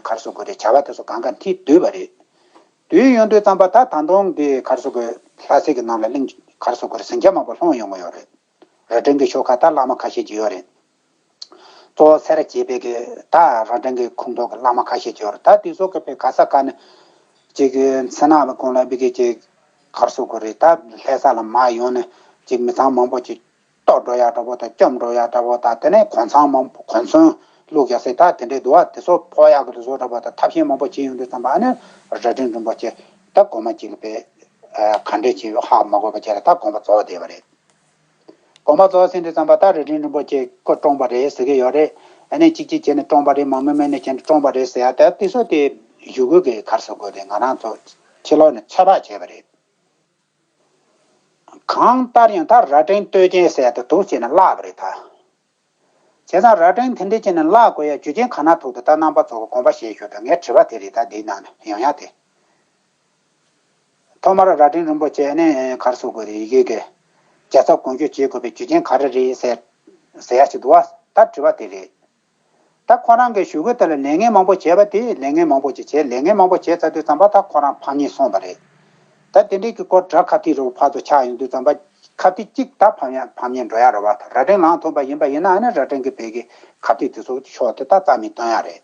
ག་རེ་ཟེར་དགོས་རེད། བྱ་བ་དེ་ཚོ་གང་ག་མཐིལ་བསྡུས་པ་རེད། བསྡུས་ཡོང་དུས་ཙམ་པ་ད་ད་དུང་གི་ག་རེ་ཟེར་དགོས། ལྷ་སའི་གི་ནང་ལ་གླིང་ག་རེ་ཟེར་དགོས་རེད། ཟིང་ཆ་མང་པོ་ལྷུང་ཡོང་གི་ཡོད་རེད། རྭ་སྒྲེང་གི་ཤོག་ཁ་ད་བླ་མ་ཁ་ཤས་ཅིག་ཡོད་རེད། གཙོ་བོ་སེ་ར་བྱེས་པའི་གི་ད་རྭ་སྒྲེང་གི་ཁོངས་གཏོགས་ཀྱི་བླ་མ་ཁ་ཤས་ཅིག་ཡོད་རེད། ད་དེ་ཚོ་གི་པའི་ག་ས་ག་ནས་ཅིག་གི་མཚན་ནག་གི་གོང་ལ་བི་གི་ཅིག་ག་རེ་ཟེར་དགོས་རེད། ད་ལྷ་ས་ལ་མར་ཡོང་ནས་ཅིག་མི་ཚང་མང་པོ་ཅིག་གཏོར་འགྲོ་ཡག་འདྲ་པོ་དང་བཅོམ་འགྲོ་ཡག་འདྲ་པོ་དང་། དེ་ནས་གོ་མཚོན་མང་པོ་གོ་མཚོན་བླུག་ཡག་ཟེར་ད་དེ་འདྲའི་འདུག་བ། དེ་ཚོ་ཕོག་ཡག་གི་དེ་ཚོ་འདྲ་པོ་དང་ཐབས་ཤེས་མང་པོ་བྱས་ཡོང་དུས་ཙམ་པ་ཨ་ནི་རྭ་སྒྲེང་རིན་པོ་ཆེ་ད་དགོང་མོ་ཅིག་ལ་པའི་ག་འདྲས་ཅིག་ཧ་མ་གོ་བ་བྱས་ལ་ད་དགོངས་པ་རྫོགས་བསྡད་པ་རེད། དགོངས་པ་རྫོགས་ཟིན་དུས་ཙམ་པ་ད་རྭ་སྒྲེང་རིན་པོ་ཆེ་ཁོ་བཀྲོངས་པ་རེད་ཟེར་གི་ཡོད་རེད། ཨ་ནི་གཅིག་གཅིག་བྱས་ནས་བཀྲོངས་པ་རེད། མང་མོས་མེད་ནས་བྱས་ནས་བཀྲོངས་པ་རེད་ཟེར་ཡ་ད་དེ་ཚོ་དེ་གཞུག་གུ་གི་ག་རེ་ཟེར་དགོས་རེད། ང་རང་ཚོ་ཕྱི་ལོགས་ནས་ཚོད་དཔག་བྱས་པ་རེད། གང་ལྟར་ཡང་ད་རྭ་སྒྲེང་སྟོད་ཆེན་ཟེར་ཡ་དེ་འདུག་བྱས་ནས་བརླགས་པ་རེད་ད། བྱས་ཙང་རྭ་སྒྲེང་དེ་འདྲས་བྱས་ནས་བརླག་དགོས་ཡ་རྒྱུ་རྐྱེན་ག་ན་ཐུག་འདུག་ད་རྣམ་པ་ཚོ་གི་དགོངས་པ་བཞེས་ཞུ་དང་། ངའི་དྲི་བ་དེ་རེད། ད་འདིའི་ནང་ནས་ཡོང་ཡ་དེ། ཐོག་མར་རྭ་སྒྲེང་རིན་པོ་ཆེ་ནས་ག་རེ་ཟེར་དགོས་རེད། ཡི་གེ་གི་རྒྱལ་ཚབ་དགོངས་ཞུ་བྱེད་དགོས་པའི་རྒྱུ་རྐྱེན་ག་རེ་རེད་ཟེར་ཟེར་ཡ་ཞིག་འདུག་བ། ད་དྲི་བ་དེ་རེད། ད་ཁོ་རང་གི་གཞུག་གུ་དེ་ལ་ལས་ངན་མང་པོ་བྱས་པ་དེ། ལས་ངན་མང་པོ་ཅིག་བྱས། ལས་ངན་མང་པོ་བྱས་ཚར་དུས་ཙམ་པ་ད་ཁོ་རང་ཕམ་ཉེས་སོང་བ་རེད། ད་དེ་འདྲའི་གི་སྐོར་སྒྲ་ཁ་ཐིག་རུ་ཕར་ཚུར་ཆགས་ཡོང་དུས་ཙམ་པ་ཁ་ཐིག་གཅིག་ད་ཕམ་ཡ་ཕམ་ཉེས་འགྲོ་ཡ་རེད་བ། རྭ་སྒྲེང་ལངས་ཐུབ་པ་ཡིན་པ་ཡིན་ན་ཨ་ནི་རྭ་སྒྲེང་གི་བོད་ཀྱི་ཁ་ཐིག་དེ་ཚོ་ཕྱོགས་དེ་ད་རྩ་མེད་གཏོང་ཡ་རེད།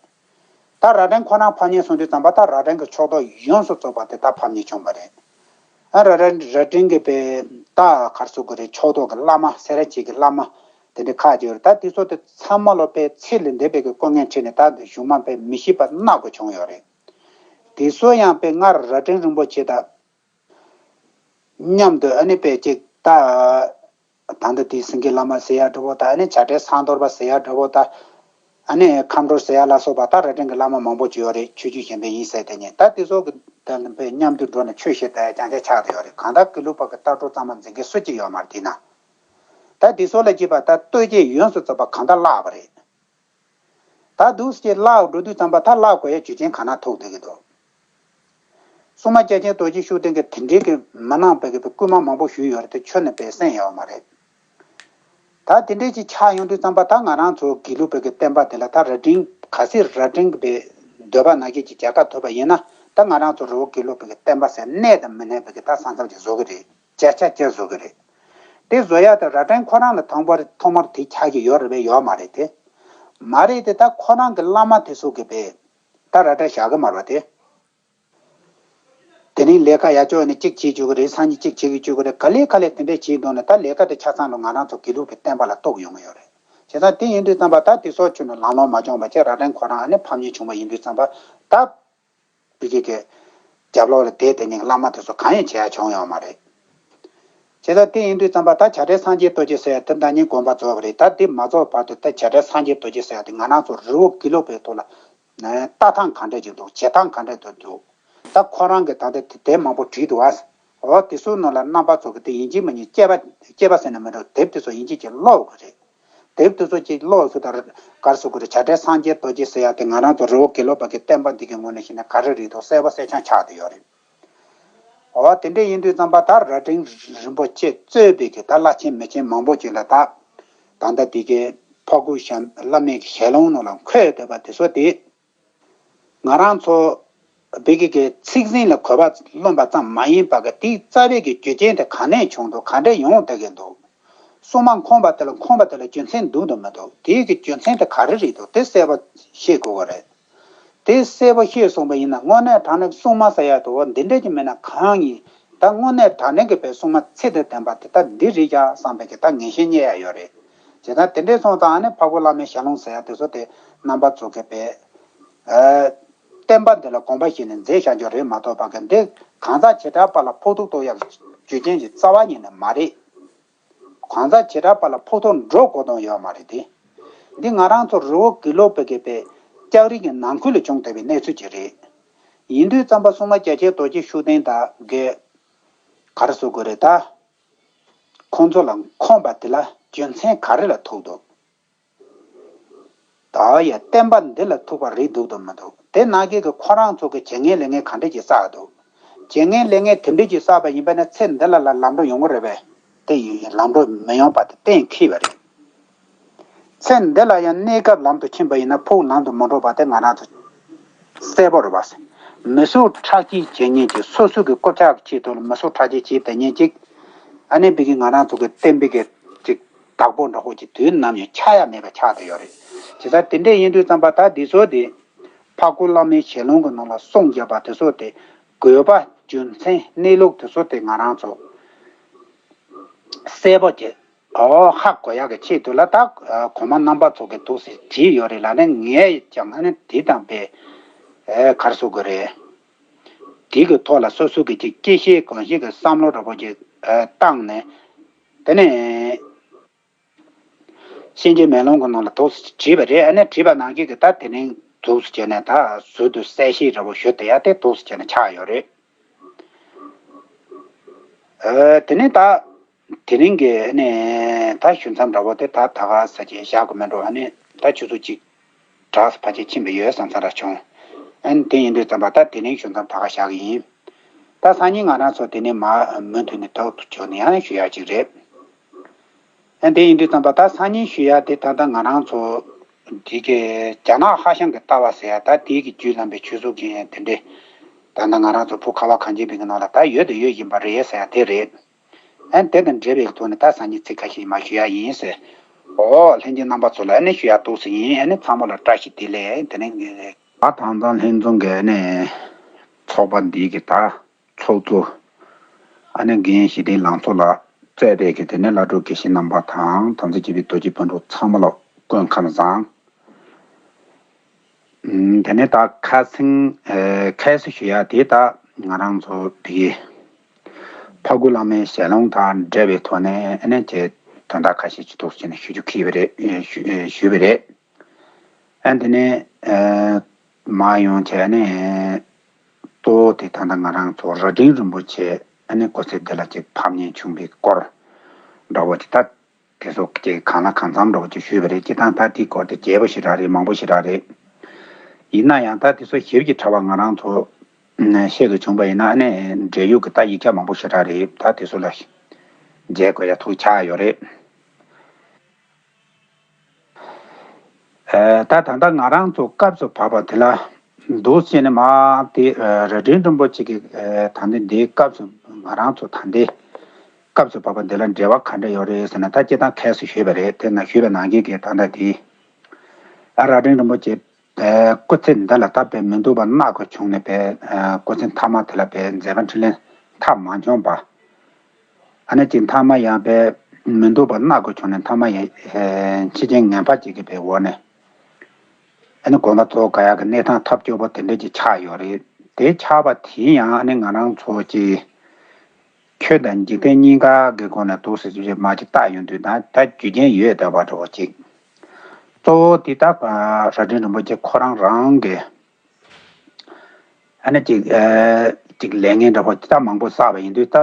ད་རྭ་སྒྲེང་ཁོ་རང་ཕམ་ཉེས་སོང་དུས་ཙམ་པ་ད་རྭ་སྒྲེང་གི་ཕྱོགས་གཏོགས་ཡོངས་སུ་རྫོགས་པ་དེ་ད་ཕམ་ཉེས་བྱུང་བ་རེད། ཨ་རྭ་རྭ་རྭ་སྒྲེང་གི་པའི་ད་ག་རེ་ཟེར་དགོས་རེད། ཕྱོགས་གཏོགས་ཀྱི་བླ་མ་སེ་ར་བྱེས་ཀྱི་བླ་མ་དེ་འདྲ་ཁག་ཅིག་ཡོད་རེད། ད་དེ་ཚོ་དེ་ཚང་མ་ལོ་པའི་ཚེ་ལས་འདས་པའི་གི་སྐུ་ངལ་འཕྲད་ནས་ད་གཞུག་མ་པའི་མི་ཤི་བ་སྣ་དགུ་བྱུང་ཡོད་རེད། དེ་ཚོ་ཡང་པའི་སྔར་རྭ་སྒྲེང་རིན་པོ་ཆེ་དང་མཉམ་དུ་ཨ་ནི་པའི་ཅིག་ད་ད་ལྟ་དེ་སེང་གེ་བླ་མ་ཟེར་ཡ་འདྲ་པོ་དང་། ཨ་ནི་བྱ་བྲལ་སང་གཏོར་པ་ཟེར་ཡ་འདྲ་པོ་དང་། ཨ་ནི་མཁའ་འགྲོ་ཟེར་ཡ་ལ་སོགས་པ་ད་རྭ་སྒྲེང་གི་བླ་མ་མང་པོ་ཅིག་ཡོད་རེད། ཆོས་བརྒྱུད་གཞན་པའི་ཡིན་ཟེར་དེ་ཉིད་ད་དེ་ཚོ་གི་ད་ལྟ་པའི་མཉམ་དུ་འགྲོ་ནས་ཆོས་བཤད་བསྡད་ཡ་རྐྱང་རྐྱང་ཆགས་བསྡད་ཡོད་རེད། གང་ལྟར་དགེ་ལུགས་པ་གི་ལྟ་གྲུབ་གཙང་མ་འཛིན་མཁན་སུ་གཅིག་ཡོད་མ་རེད་དེ་ན། ད་དེ་ཚོ་ལ་བརྒྱུད་པ་ད་སྟོད་ཆེན་ཡོངས་སུ་རྫོགས་པ་གང་ལྟར་བརླག་པ་རེད། ད་འདུག་སེ་བརླག་འགྲོ་དུས་ཙམ་པ་ད་བརླག་དགོས་ཡ་རྒྱུ་རྐྱེན་ག་ན་ཐུག་བསྡད་ཀྱི་འདུག་སྲུང་མ་རྒྱལ་ཆེན་རྡོ་རྗེ་ཤུགས་ལྡན་གྱིས་དེ་འདྲའི་གི་མི་གནང་བའི་གི་སྐུལ་མ་མང་པོ་ཞུས་ཡོད་རེད་དེ། ཁྱོན་ནས་བས་གསན་ཡོད་མ་རེད། ད་དེ་འདྲའི་ཅིག་ཆགས་ཡོང་དུས་ཙམ་པ་ད་ང་རང་ཚོ་དགེ་ལུགས་པའི་གི་བསྟན་པ་དེ་ལ་ད་རྭ་སྒྲེང་གལ་སྲིད་རྭ་སྒྲེང་གི་པའི་འདོད་པ་ནང་བཞིན་ཅིག་བྱ་དགའ་ཐོབ་པ་ཡིན་ན། ད་ང་རང་ཚོ་རི་བོ་དགེ་ལུགས་པའི་གི་བསྟན་པ་ཟེར་གནས་དང་མི་གནས་པའི་གི་ད་ས་མཚམས་ཅིག་བཟོ་གི་རེད། བཅད་ཆ་བཅད་བཟོ་གི་རེད། དེ་བཟོ་ཡ་དེ་རྭ་སྒྲེང་ཁོ་རང་ལ་ཐོག་མར་ཐོག་མར་དེ་ཆགས་ཀྱི་ཡོད་རེད་པས། ཡོད་མ་རེད་དེ། མ་རེད་དེ། ད་ཁོ་རང་གི་བླ་མ་དེ་ཚོ་གི་པས་ད་རྭ་སྒྲེང་བཞག་གི་མ་རེད་པ་དེ། དེ་རིང་ལས་ཀ་ཡག་ཅོག་ནས་གཅིག་བྱེད་བཅུག་གི་རེད། སང་ཉིན་གཅིག་བྱེད་ཀྱི་བཅུག་གི་རེད། ག་ལེ་ག་ལེ་དེ་འདྲས་བྱེད་འདུག་ན་ད་ལས་ཀ་དེ་ཆ་ཚང་ལ་ང་རང་ཚོ་དགེ་ལུགས་པའི་བསྟན་པ་ལ་གཏུག་ཡོང་གི་ཡོད་རེད། བྱས་ཙང་དེ་ཡིན་དུས་ཙམ་པ་ད་དེ་ཚོ་ཁྱོན་ནས་ལམ་ལྷོང་མ་བྱུང་བ་བྱས། རྭ་སྒྲེང་ཁོ་རང་ཨ་ནི་ཕམ་ཉེས་བྱུང་བ་ཡིན་དུས་ཙམ་པ་ད། བི་གི་གི་རྒྱབ་ལོགས་ལ་བསྡད་དེ་ནས་བླ་མ་དེ་ཚོ་གང་ཡང་བྱེད་ཡ་བྱུང་ཡོད་མ་རེད། བྱས་ཙང་དེ་ཡིན་དུས་ཙམ་པ་ད་བྱ་བྲལ་སངས་རྒྱས་རྡོ་རྗེ་ཟེར་ཡ་དེ་ཟླ་ཉིན་དགོངས་པ་རྫོགས་པ་རེད། ད་དེ་མ་རྫོགས་བར་དུ་ད་བྱ་བྲལ་སངས་རྒྱས་རྡོ་རྗེ་ཟེར་ཡ་དེ་ང་རང་ཚོ་རི་བོ་དགེ་ལུགས་པའི་ཐོག་ལ་ལྟ་སྟངས་ག་འདྲ་ཅིག་འདུག་བྱེད་སྟངས་ག་འདྲ་ཅིག་འདུག་ད་ཁོ་རང་གི་ད་ལྟ་དེབ་མང་པོ་བྲིས་འདུག་ཨ། འོ་དེ་ཚོའི་ནང་ལ་རྣམ་པ་ཚོ་གི་དེ་ཡིན་གཅིག་མིན་གཉིས་དཔྱད་པ་དཔྱད་པ་ཟེར་ན་མི་འགྲོ། དེབ་དེ་ཚོ་ཡིན་གཅིག་ཅིག་ཀློག་དགོས་རེད། དེབ་དེ་ཚོ་ཅིག་ཀློག་ཚུལ་དང་ག་རེ་ཟེར་དགོས་རེད། བྱ་བྲལ་སངས་རྒྱས་རྡོ་རྗེ་ཟེར་ཡ་དེ་ང་རང་ཚོ་རི་བོ་དགེ་ལུགས་པ་གི་བསྟན་པ་འདི་གི་ངོས་ནས་བཤད་ན་ག་རེ་རེད་འདུག་གསལ་པོ་གསལ་རྐྱང་ཆགས་བསྡད་ཡོད་རེད། འོ་དེ་འདྲ་ཡིན་དུས་ཙམ་པ་ད་རྭ་སྒྲེང་རིན་པོ་ཆེ་གཙོས་པའི་གི་ད་བླ་ཆེན་མི་ཆེན་མང་པོ་ཅིག་ལ་ད་ད་ལྟ་འདི་གི་ཕ་གུ་ཞབས་བླ་མའི་གི་ཞལ་ལུང་ནང་ལ་འཁོད་བསྡད་པ་དེ་ཚོ་དེ། ང་རང་ཚོ་བོད་ཀྱི་གི་ཚིག་ཟིན་ལ་གོ་བ་ལོན་པ་ཙམ་མ་ཡིན་པ་གི་དེའི་རྩ་བའི་གི་རྒྱུ་རྐྱེན་དེ་ག་ནས་བྱུང་འདུག་ག་འདྲས་ཡོང་བསྡད་ཀྱི་འདུག་སྲུང་མ་འཁོན་པ་དེ་ལ་འཁོན་པ་དེ་ལ་རྒྱུ་མཚན་འདུག་འདུག་མི་འདུག་དེའི་གི་རྒྱུ་མཚན་དེ་ག་རེ་རེད་འདུག་དེ་གསལ་པོ་ཤེས་དགོས་པ་རེད། དེ་གསལ་པོ་ཤེས་སོང་པ་ཡིན་ན་དངོས་གནས་དྲང་གནས་སྲུང་མ་ཟེར་ཡ་དེ་འོ་འདི་འདྲས་ཀྱི་མེད་ན་གང་ཡིན། ད་དངོས་གནས་དྲང་གནས་ཀྱི་པའི་སྲུང་མ་ཚད་དང་ལྡན་པ་དེ་ད་འདི་རེད་ཡ་བསམ་པའི་གི་ད་ངེས་ཤེས་རྙེད་ཡ་ཡོད་རེད། བྱས་ཙང་དེ་འདྲས་སོང་ཙང་ཨ་ནི་ཕ་གུ་བླ་མའི་ཞལ་ལུང་ཟེར་ཡ་དེ་ཚོ་དེ་རྣམ་པ་ཚོ་གི་པའི་ཨ། བསྟན་པ་འདི་ལ་དགོངས་པ་བཞེས་ནས་མཛད་བཞག་རྒྱུ་རེད་མ་གཏོགས་པ་གི་འདི་གང་ཟག་བྱེ་བྲག་པ་ལ་ཕོག་ཐུག་གཏོང་ཡག་རྒྱུ་རྐྱེན་གྱི་རྩ་བ་ཉིད་ནས་མ་རེད། གང་ཟག་བྱེ་བྲག་པ་ལ་ཕོག་ཐུག་འགྲོ་དགོས་དོན་ཡོད་མ་རེད་དེ། འདི་ང་རང་ཚོ་རི་བོ་དགེ་ལུགས་པའི་གི་པའི་ལྕགས་རི་གི་ནང་ཁུལ་ལ་བྱུང་བསྡད་པའི་གནས་ཚུལ་ཅིག་རེད། ཡིན་དུས་ཙམ་པ་སྲུང་མ་རྒྱལ་ཆེན་རྡོ་རྗེ་ཤུགས་ལྡན་དག་གི་ག་རེ་ཟེར་དགོས་རེད་ད། ཁོང་ཚོ་ལ་འཁོན་པ་དེ་ལ་རྒྱུ་མཚན་ག་རེ་ལ་ཐུག་འདུག་ད་ཡ་བསྟན་པ་འདི་ལ་ཐུག་པ་རེད་འདུག་དང་མི་འདུག་དེ་ནང་བཞིན་གྱི་ཁོ་རང་ཚོ་གི་བྱེད་ངན་ལས་ངན་ག་འདྲ་ཅིག་བསགས་འདུག་བྱེད་ངན་ལས་ངན་དེ་འདྲ་ཅིག་བསགས་པ་ཡིན་པ་ན་ཚེ་འདི་ལ་ལ་ལམ་འགྲོ་ཡོང་གི་རེད་པས། དེ་ཡི་ལམ་འགྲོ་མི་ཡོང་པ་དེ་གཏན་འཁེལ་བ་རེད། ཚེ་འདི་ལ་ཡང་གནས་སྐབས་ལམ་དུ་ཕྱིན་པ་ཡིན་ན་ཕུགས་ལམ་དུ་མི་འགྲོ་བ་དེ་ང་རང་ཚོ་གསལ་པོ་རེད་པ། མི་གསོད་ཁྲག་སྦྱོར་བྱེད་མཁན་གྱི་སོ་སོ་གི་རྐུབ་བཀྱག་གི་ཆེད་དུ་ལ་མི་གསོད་ཁྲག་སྦྱོར་བྱེད་བསྡད་མཁན་ཅིག་ཨ་ནི་བི་གི་ང་རང་ཚོ་གི་བསྟན་པའི་གི་ཅིག་བདག་པོ་འདྲ་པོ་ཅིག་དུས་ནམ་ཡང་ཆགས་ཡ་མེད་པ་ཆགས་བསྡད་ཡོད་རེད། བྱས་ཙང་དེ་འདྲས་ཡིན་དུས་ཙམ་པ་ད་འདི་ཚོ་དེ་འཕགས་སྐོར་བླ་མའི་ཞལ་ལུང་གི་ནང་ལ་གསུངས་བཞག་པ་དེ་ཚོ་དེ་དགོས་པ་རྒྱུ་མཚན་གནས་ལུགས་དེ་ཚོ་དེ་ང་རང་ཚོ་གསལ་པོ་བྱས། ཨོ་ཧ་གོ་ཡག་གི་ཆེད་དུ་ལ་ད་གོང་མ་རྣམ་པ་ཚོ་གི་འདུག་སེ་བྲིས་ཡོད་རེད་ལ་ནི་ངས་ཀྱང་ཨ་ནི་དེ་དང་པའི་གར་སོ་དགོས་རེད། དེ་གི་ཐོག་ལ་སོ་སོ་གི་ཅིག་དཔྱད་ཤེས་གང་ཤེས་ཀྱི་བསམ་བློ་འདྲ་པོ་ཅིག་བཏང་ནས་དེ་ནས་གཤིན་རྗེ་མེ་ལོང་གི་ནང་ལ་འདུག་སེ་བྲིས་པ་རེད། ཨ་ནི་བྲིས་པ་ནང་བཞིན་གྱི་ད་དེ་རིང་འདུག་སེ་བྱས་ནས་ད་ཟུར་དུ་གསལ་བཤད་འདྲ་པོ་ཞུ་བསྡད་ཡ་དེ་འདུག་སེ་བྱས་ནས་ཆགས་ཡོད་རེད། ཨ་དེ་ནས་ད། དེ་རིང་གི་ནས་ད་ཞུ་མཚམས་འདྲ་པོ་དེ་ད་ད་ག་ས་ཅིག་བཞག་དགོས་མེད་འགྲོ། ཨ་ནི་ད་ཆུ་ཚོད་གཅིག་གྲགས་སུ་ཕལ་ཆེར་ཕྱིན་པ་ཡོད་བསམ་ས་ར་བྱུང་། ཨ་ནི་དེ་ཡིན་དུས་ཙམ་པ་ད་དེ་རིང་ཞུ་མཚམས་ད་ག་བཞག་གི་ཡིན། ད་སང་ཉིན་ང་རང་ཚོ་དེ་ནས་མ་མུ་མཐུད་ནས་ཐོག་ཏུ་བྱོན་ནས་ཡང་ཞུ་ཡག་ཅིག་རེད། ཨ་དེ་ཡིན་དུས་ཙམ་པ་ད་སང་ཉིན་ཞུ་ཡག་དེ་ད་ལྟ་ང་རང་ཚོ་དེ་གི་རྒྱ་ནག་ཧྭ་ཤང་གི་ལྟ་བ་ཟེར་ཡ་ད་དེ་གི་རྒྱུད་ལམ་པའི་ཆོས་ཚོགས་ཀྱི་དེ་འདྲས་ད་ལྟ་ང་རང་ཚོ་བོད་ཁ་བ་གངས་ཅན་པའི་གི་ནང་ལ་ད་ཡོད་དུ་ཡོད་བཞིན་པ་རེད་ཟེར་ཡ་དེ་རེད། ཨན་དེ་དང་འབྲེལ་བའི་ཐོག་ནས་ད་སང་ཉིན་ཚིག་ཁ་ཤས་མ་ཞུ་ཡ་ཡིན་ཟེར། ཨོ་ལྷན་རྒྱས་རྣམ་པ་ཚོ་ལ་ཨ་ནི་ཞུ་ཡ་འདུག་སེ་ཡིན། ཨ་ནི་ཚང་མ་ལ་བཀྲ་ཤིས་བདེ་ལེགས། དེ་ནས་ད་དྭངས་གཙང་ལྷན་འཛོམས་ཀྱི་ཨ་ནི་ཚོགས་པ་འདི་གི་ད་ཚོགས་གཙོ་ཨ་ནི་རྒན་ཞི་བདེ་ལང་ཚོ་ལགས་གཙོས་པའི་གི་དེ་ནས་བླ་སྤྲུལ་དགེ་བཤེས་རྣམ་པ་དང་དམ་ཚིག་ཆེ་བའི་རྡོ་རྗེ་སྤུན་གྲོགས་ཚང་མ་ལ་སྐུ་ཁམས་བཟང་། དེ་ནས་ད་ཁ་སང་ཁ་སང་ཞུ་ཡ་དེ་ད་ང་རང་ཚོ་དེ་ཕ་གུ་བླ་མའི་ཞལ་ལུང་དང་འབྲེལ་བའི་ཐོག་ནས་ཨ་ནི་ཅེ་དོན་དག་ཁ་ཤས་ཅིག་འདུག་ཅེས་ནས་ཞུ་རྒྱུ་ཁེལ་བ་རེད། ཞུ་ཞུས་པ་རེད། ཨ་དེ་ནས་མ་ཡོང་བྱས་ནས་གཙོ་བོ་དེ་ད་ལྟ་ང་རང་ཚོ་རྭ་སྒྲེང་རིན་པོ་ཆེ་ཨ་ནི་སྐུ་ཚེ་འདི་ལ་ཅིག་ཕམ་ཉེས་བྱུང་བའི་སྐོར་འདྲ་བོ་ཅིག་ད། དེ་ཚོ་ཀྱི་གང་ལ་གང་འཚམ་འདྲ་བོ་ཅིག་ཞུས་པ་རེད། སྤྱིར་བཏང་ད་དེའི་སྐོར་དེ་རྒྱས་པོ་ཞེ་དྲག་རེད། མང་པོ་ཞེ་དྲག་རེད། ཡིན་ན་ཡང་ད་དེ་ཚོ་ཞིབ་ཀྱི་ཕྲ་བ་ང་རང་ཚོ་ཤེས་དགོས་བྱུང་པ་ཡིན་ན་ཨ་ནི་འབྲེལ་ཡོད་ཀྱི་ད་ཡིག་ཆ་མང་པོ་ཞེ་དྲག་རེད། ད་དེ་ཚོ་ལ་མཇལ་དགོས་ཡ་ཐུགས་ཆགས་ཡོད་རེད། ད་ད་ལྟ་ང་རང་ཚོ་སྐབས་སུ་བབ་པ་དེ་ལ་འདུག་ཟེར་ནས་མ་དེ་རྭ་སྒྲེང་རིན་པོ་ཆེ་གི་ད་ལྟ་འདིའི་སྐབས་སུ་ང་རང་ཚོ་ད་ལྟའི་སྐབས་སུ་བབ་པ་འདི་ལ་འབྲེལ་བ་ག་འདྲ་ཡོད་རེད་ཟེར་ན། ད་སྤྱིར་བཏང་ཁ་སང་ཞུས་པ་རེད། དེ་ན་ཞུས་པ་ནང་བཞིན་གྱི་ད་ལྟ་དེ་ཨ་རྭ་སྒྲེང་རིན་པོ་ཆེ་སྐུ་ཚེ་འདི་ལ་ད་དཔེ་མི་སྡུག་པ་མནར་དགོས་བྱུང་ནས་དཔེ་སྐུ་ཚེ་མཐའ་མ་དེ་ལ་དཔེ་མཛད་པ་འཕྲིན་ལས་མཐའ་མ་འཁྱོངས་པ། ཨ་ནི་ཅིག་མཐའ་མ་ཡང་དཔེ་མི་སྡུག་པ་མནར་དགོས་བྱུང་ནས་མཐའ་མ་ཡང་འཆི་རྐྱེན་ངན་པ་ཅིག་གི་དཔེ་འོག་ནས་ཨ་ནི་དགོངས་པ་རྫོགས་དཀའ་ཡག་གི་གནས་སྟངས་ཐབས་སྐྱོ་པོ་དེ་འདྲ་ཅིག་ཆགས་ཡོད་རེད། དེ་ཆགས་པ་དེ་ཡང་ཨ་ནི་ང་རང་ཚོ་ཅིག་ཆོས་དང་འཇིག་རྟེན་གཉིས་ཀ་གི་སྒོ་ནས་འདུག་ཟེར་ཅིག་མ་ཅིག་བལྟ་ཡོང་དུས་ད་ད་རྒྱུ་རྐྱེན་ཡོད་བསྡད་པ་འདྲ་བོ་ཅིག་གཙོ་བོ་དེ་ད་རྭ་སྒྲེང་རིན་པོ་ཆེ་ཁོ་རང་རང་གི་ཨ་ནི་ཅིག་ཨ་ཅིག་ལས་ངན་འདྲ་པོ་ཅིག་ད་མང་པོ་བསགས་པ་ཡིན་དུས་ད་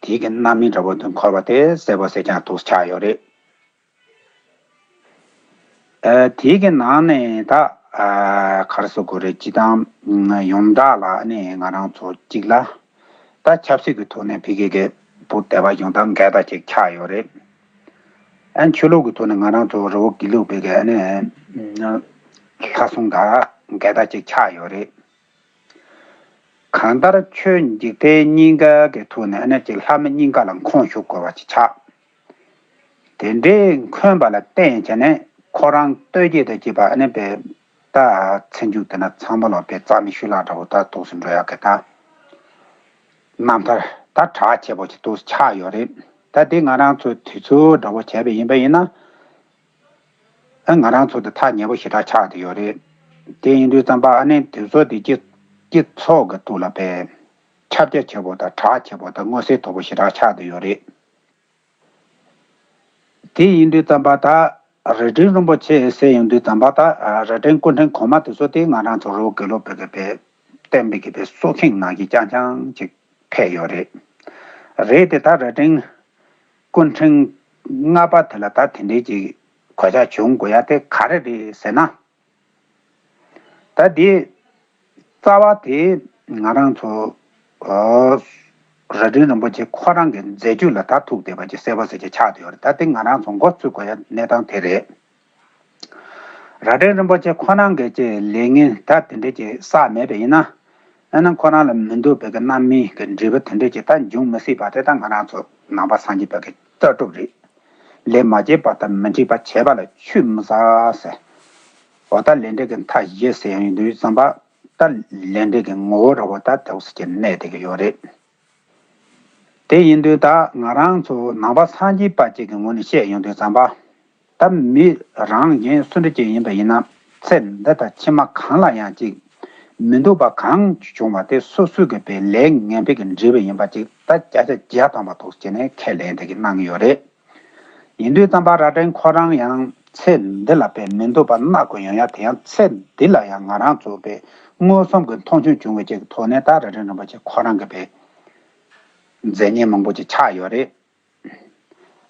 དེའི་གི་རྣམ་སྨིན་འདྲ་པོ་དེ་འཁོར་བ་དེ་གསལ་པོ་གསལ་རྐྱང་འདུག་ཆགས་ཡོད་རེད། ཨ་དེའི་གི་ནང་ནས་ད་ཨ་ག་རེ་ཟེར་དགོས་རེད། སྤྱིར་བཏང་ཡོངས་གྲགས་ལ་ཨ་ནི་ང་རང་ཚོ་གཅིག་ལ་ད་ཆབ་སྲིད་ཀྱི་ཐོག་ནས་ཕ་གི་གི་བོད་དེ་བ་ཡོངས་གྲགས་འགལ་ཟླ་ཅིག་ཆགས་ཡོད་རེད། ཨ་ཆོས་ལུགས་ཀྱི་ཐོག་ནས་ང་རང་ཚོ་རི་བོ་དགེ་ལུགས་པའི་གི་ཨ་ནི་ལྷ་སྲུང་དང་འགལ་ཟླ་ཅིག་ཆགས་ཡོད་རེད། གང་ལྟར་ཆོས་འཇིག་རྟེན་གཉིས་ཀ་གི་ཐོག་ནས་ཨ་ནི་ཅིག་ལྷ་མི་གཉིས་ཀ་ལ་ཁོང་ཞུགས་དགོས་པ་ཅིག་ཆགས། དེ་འདྲའི་འཁོན་པ་ལ་བརྟེན་བྱས་ནས་ཁོ་རང་ལྟོས་བཅས་དང་བཅས་པ་ཨ་ནི་པའི་ད་ཚེ་མཇུག་དེ་ན་ཚང་མ་ལ་པའི་རྩ་མེད་ཤུལ་བརླག་འདྲ་བོ་ད་འདུག་སེ་འགྲོ་ཡག་གི་ད་རྣམ་ཐར་ད་གྲགས་ཆེ་པོ་ཅིག་འདུག་སེ་ཆགས་ཡོད་རེད། ད་དེ་ང་རང་ཚོ་དུས་ཚོད་འདྲ་བོ་བྱས་པ་ཡིན་པ་ཡིན་ན་ཨ་ང་རང་ཚོ་དེ་ཐག་ཉེ་པོ་ཞེ་དྲག་ཆགས་བསྡད་ཡོད་རེད། དེ་ཡིན་དུས་ཙམ་པ་ཨ་ནི་དུས་ཚོད་དེ་སྤྱི་སྤྱི་ཚོགས་ཀྱི་ཐོག་ལ་པའི་ཁྱབ་རྒྱ་ཆེ་པོ་དང་གྲགས་ཆེ་པོ་དང་མངོན་གསལ་དོད་པོ་ཞེ་དྲག་ཆགས་བསྡད་ཡོད་རེད། དེ་ཡིན་དུས་ཙམ་པ་ད་རྭ་སྒྲེང་རིན་པོ་ཆེ་ཟེར་ཡོང་དུས་ཙམ་པ་ད་རྭ་སྒྲེང་སྐུ་ཕྲེང་གོང་མ་དེ་ཚོ་དེ་ང་རང་ཚོ་རི་བོ་དགེ་ལུགས་པའི་གི་པའི་བསྟན་པའི་གི་པའི་སྲོག་ཤིང་ནང་གི་རྐྱང་རྐྱང་ཅིག་ཕེབས་ཡོད་རེད། རེད་དེ་ད་རྭ་སྒྲེང་སྐུ་ཕྲེང་ལྔ་པ་དེ་ལ་ད་དེ་འདྲའི་ཅིག་གོད་ཆག་བྱུང་དགོས་ཡ་དེ་ག་རེ་རེད་ཟེར་ན། ད་དེ་རྩ་བ་དེ་ང་རང་ཚོ་ཨོ་ རྭ་སྒྲེང་རིན་པོ་ཆེ་ཁོ་རང་གི་མཛད་བརྒྱུད་ལ་ད་ཐུག་བསྡད་པ་ཅིག་གསལ་པོ་ཟེར་གྱི་ཆགས་བསྡད་ཡོད་རེད། ད་དེ་ང་རང་ཚོ་མགོ་ཚོད་དགོས་ཡ་གནས་སྟངས་དེ་རེད། རྭ་སྒྲེང་རིན་པོ་ཆེ་ཁོ་རང་གི་ཅིག་ལས་ངན་ད་དེ་འདྲས་ཅིག་བསགས་མེད་པ་ཡིན་ན། ཨ་ནི་ཁོ་རང་ལ་མི་འདོད་པའི་གི་རྣམ་སྨིན་གི་འབྲས་བུ་དེ་འདྲས་ཅིག་ད་འབྱུང་མི་སྲིད་པ་དེ་ད་ང་རང་ཚོ་ནང་པ་སངས་རྒྱས་པའི་གི་ལྟ་གྲུབ་རེད། ལས་མ་བྱས་པ་དང་མི་འཕྲད་པ་བྱས་པ་ལ་ཆུད་མི་ཟ་ཟེར། འོ་ད་ལས་འབྲས་ཀྱི་མཐའ་བཞི་ཟེར་ཡོང་དུས་ཙམ་པ། ད་ལས་འབྲས་ཀྱི་ངོ་བོ་འདྲ་བོ་ད་དེ་འདྲས་ཅིག་གནས་བསྡད་ཀྱི་ཡོད་རེད། དེ་ཡིན་དུས་ད་ང་རང་ཚོ་ནང་པ་སངས་རྒྱས་པ་ཅིག་གི་ངོས་ནས་བཤད་ཡོང་དུས་ཙམ་པ། ད་མི་རང་གཞན་སུ་འདྲ་ཅིག་ཡིན་པ་ཡིན་ན། ཚེ་འདི་དང་ཕྱི་མ་གང་ལ་ཡང་ཅིག་མི་འདོད་པ་གང་བྱུང་བ་དེ་སོ་སོའི་གི་པའི་ལས་ངན་པའི་གི་འབྲས་བུ་ཡིན་པ་ཅིག་ད་བརྒྱ་ཆ་བརྒྱ་ཐམ་པ་ཐོག་བྱས་ནས་ཁས་ལེན་དེ་གི་གནང་གི་ཡོད་རེད། ཡིན་དུས་ཙམ་པ་རྭ་སྒྲེང་ཁོ་རང་ཡང་ཚེ་འདི་ལ་པའི་མི་འདོད་པ་སྣ་དགུ་ཡོང་ཡ་དེ་ཡང་ཚེ་འདི་ལ་ཡང་ང་རང་ཚོ་པའི་མངོན་སུམ་གྱི་མཐོང་ཆོས་བྱུང་བའི་ཅིག་ཐོག་ནས་ད་རྭ་སྒྲེང་རིན་པོ་ཆེ་ཁོ་རང་གི་པའི་མཛད་བརྙན་མང་པོ་ཅིག་ཆགས་ཡོད་རེད།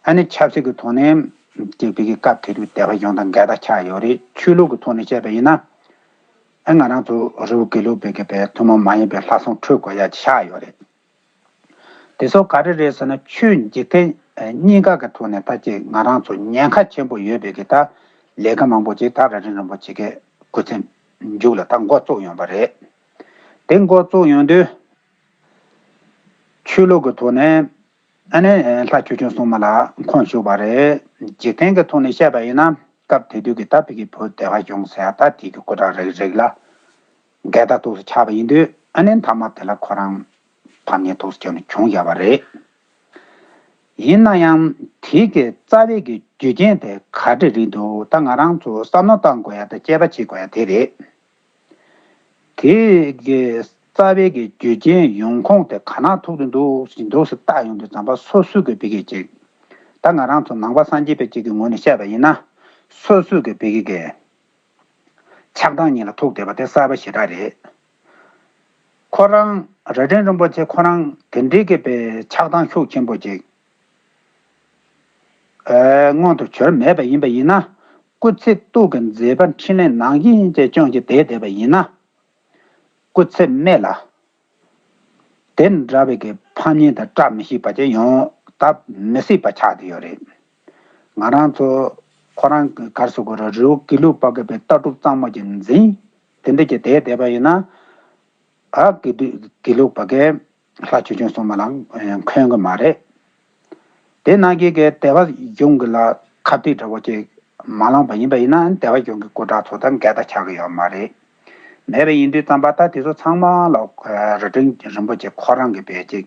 ཨ་ནི་ཆབ་སྲིད་ཀྱི་ཐོག་ནས་ཅིག་པའི་གི་སྐབས་དེ་དུས་སྡེ་པ་གཞུང་དང་འགལ་ཟླ་ཆགས་ཡོད་རེད། ཆོས་ལུགས་ཀྱི་ཐོག་ནས་བཤད་པ་ཡིན་ན། ཨ་ང་རང་ཚོ་རི་བོ་དགེ་ལུགས་པའི་གི་པའི་ཐུན་མོང་མ་ཡིན་པའི་ལྷ་སྲུང་ཁྲོས་དགོས་ཡ་ཆགས་ཡོད་རེད། དེ་ཚོ་ག་རེ་རེད་ཟེར་ན་ཆོས་འཇིག་རྟེན་གཉིས་ཀ་གི་ཐོག་ནས་ད་ཅིག་ང་རང་ཚོ་ཉེན་ཁ་ཆེན་པོ་ཡོད་པའི་གི་ད་ལས་ཀ་མང་པོ་ཅིག་ད་རྭ་སྒྲེང་རིན་པོ་ཆེ་གི་སྐུ་ཚེ་མཇུག་ལ་ད་འགོ་བཙུགས་ཡོང་བ་རེད། དེ་འགོ་བཙུགས་ཡོང་དུས། ཆོས་ལུགས་ཀྱི་ཐོག་ནས་ཨ་ནི་ལྷ་ཆོས་སྐྱོང་སྲུང་མ་ལ་འཁོན་ཞུགས་པ་རེད། འཇིག་རྟེན་གྱི་ཐོག་ནས་བཤད་པ་ཡིན་ན་སྐབས་དེ་དུས་ཀྱི་ད་ཕ་གི་བོད་སྡེ་པ་གཞུང་ཟེར་ཡ་ད་དེ་གི་སྐུ་དྲག་རིགས་རིགས་ལ་འགལ་ཟླ་ཐོག་ཏུ་ཆགས་པ་ཡིན་དུས། ཨ་ནི་མཐའ་མ་དེ་ལ་ཁོ་རང་ཕམ་ཉེས་ཐོག་ཏུ་བྱུང་བྱུང་བཞག་པ་རེད། ཡིན་ན་ཡང་དེ་གི་རྩ་བའི་གི་རྒྱུ་རྐྱེན་དེ་ག་འདྲ་རེད་འདུག་ད་ང་རང་ཚོ་བསམ་བློ་བཏང་དགོས་ཡ་དང་དཔྱད་པ་བྱེད་དགོས་ཡ་དེ་རེད། དེ་གི་རྩ་བའི་གི་རྒྱུ་རྐྱེན་ཡོང་ཁུངས་དེ་ག་ན་ཐུག་གི་འདུག་ཟེར་འདུག་ཟེར་བལྟ་ཡོང་དུས་ཙམ་པ་སོ་སོའི་གི་ཕ་གི་ཅིག་ད་ང་རང་ཚོ་ནང་པ་སངས་རྒྱས་པའི་ཅིག་གི་ངོས་ནས་བཤད་པ་ཡིན་ན། སོ་སོའི་གི་ཕ་གི་གི་ཆགས་སྡང་གཉིས་ལ་ཐུག་བསྡད་པ་དེ་གསལ་པོ་ཞེ་དྲག་རེད། ཁོ་རང་རྭ་སྒྲེང་རིན་པོ་ཆེ་ཁོ་རང་དེ་འདྲའི་གི་པའི་ཆགས་སྡང་ཤུགས་ཆེན་པོ་ཅིག་ཨེ་མངོན་དུ་གྱུར་མེད་པ་ཡིན་པ་ཡིན་ན། སྐུ་ཚེ་སྟོད་ཀྱི་མཛད་པ་འཕྲིན་ལས་ནང་བཞིན་ཅིག་སྐྱོང་གི་བསྡད་བསྡད་པ་ཡིན་ན། སྐུ་ཚེ་སྨད་ལ་དེ་འདྲ་བའི་གི་ཕམ་ཉེས་དང་བཀྲ་མི་ཤིས་པ་ཅིག་ཡོང་ད་མི་སྲིད་པ་ཆགས་བསྡད་ཡོད་རེད། ང་རང་ཚོ་ཁོ་རང་གི་ག་རེ་ཟེར་དགོས་རེད། རི་བོ་དགེ་ལུགས་པ་གི་པའི་ལྟ་གྲུབ་གཙང་མ་ཅིག་འཛིན། དེ་འདྲ་ཅིག་བསྡད་བསྡད་པ་ཡིན་ན། ཨ་དགེ་འདུན་དགེ་ལུགས་པ་གིས་ལྷ་ཆོས་སྐྱོང་སྲུང་མ་ལ་འཁོན་གི་མ་རེད། དེ་ནང་གི་གི་སྡེ་པ་གཞུང་གི་ལ་ཁ་གཏད་འདྲ་བོ་ཅིག་མ་བླངས་པ་ཡིན་པ་ཡིན་ན། སྡེ་པ་གཞུང་གི་སྐུ་དྲག་ཚོ་དང་འགལ་ཟླ་ཆགས་ཀྱི་ཡོད་མ་རེད། མེད་པ་ཡིན་དུས་ཙམ་པ་ད་དེ་ཚོ་ཚང་མ་ལ་རྭ་སྒྲེང་རིན་པོ་ཆེ་ཁོ་རང་གི་པའི་ཅིག་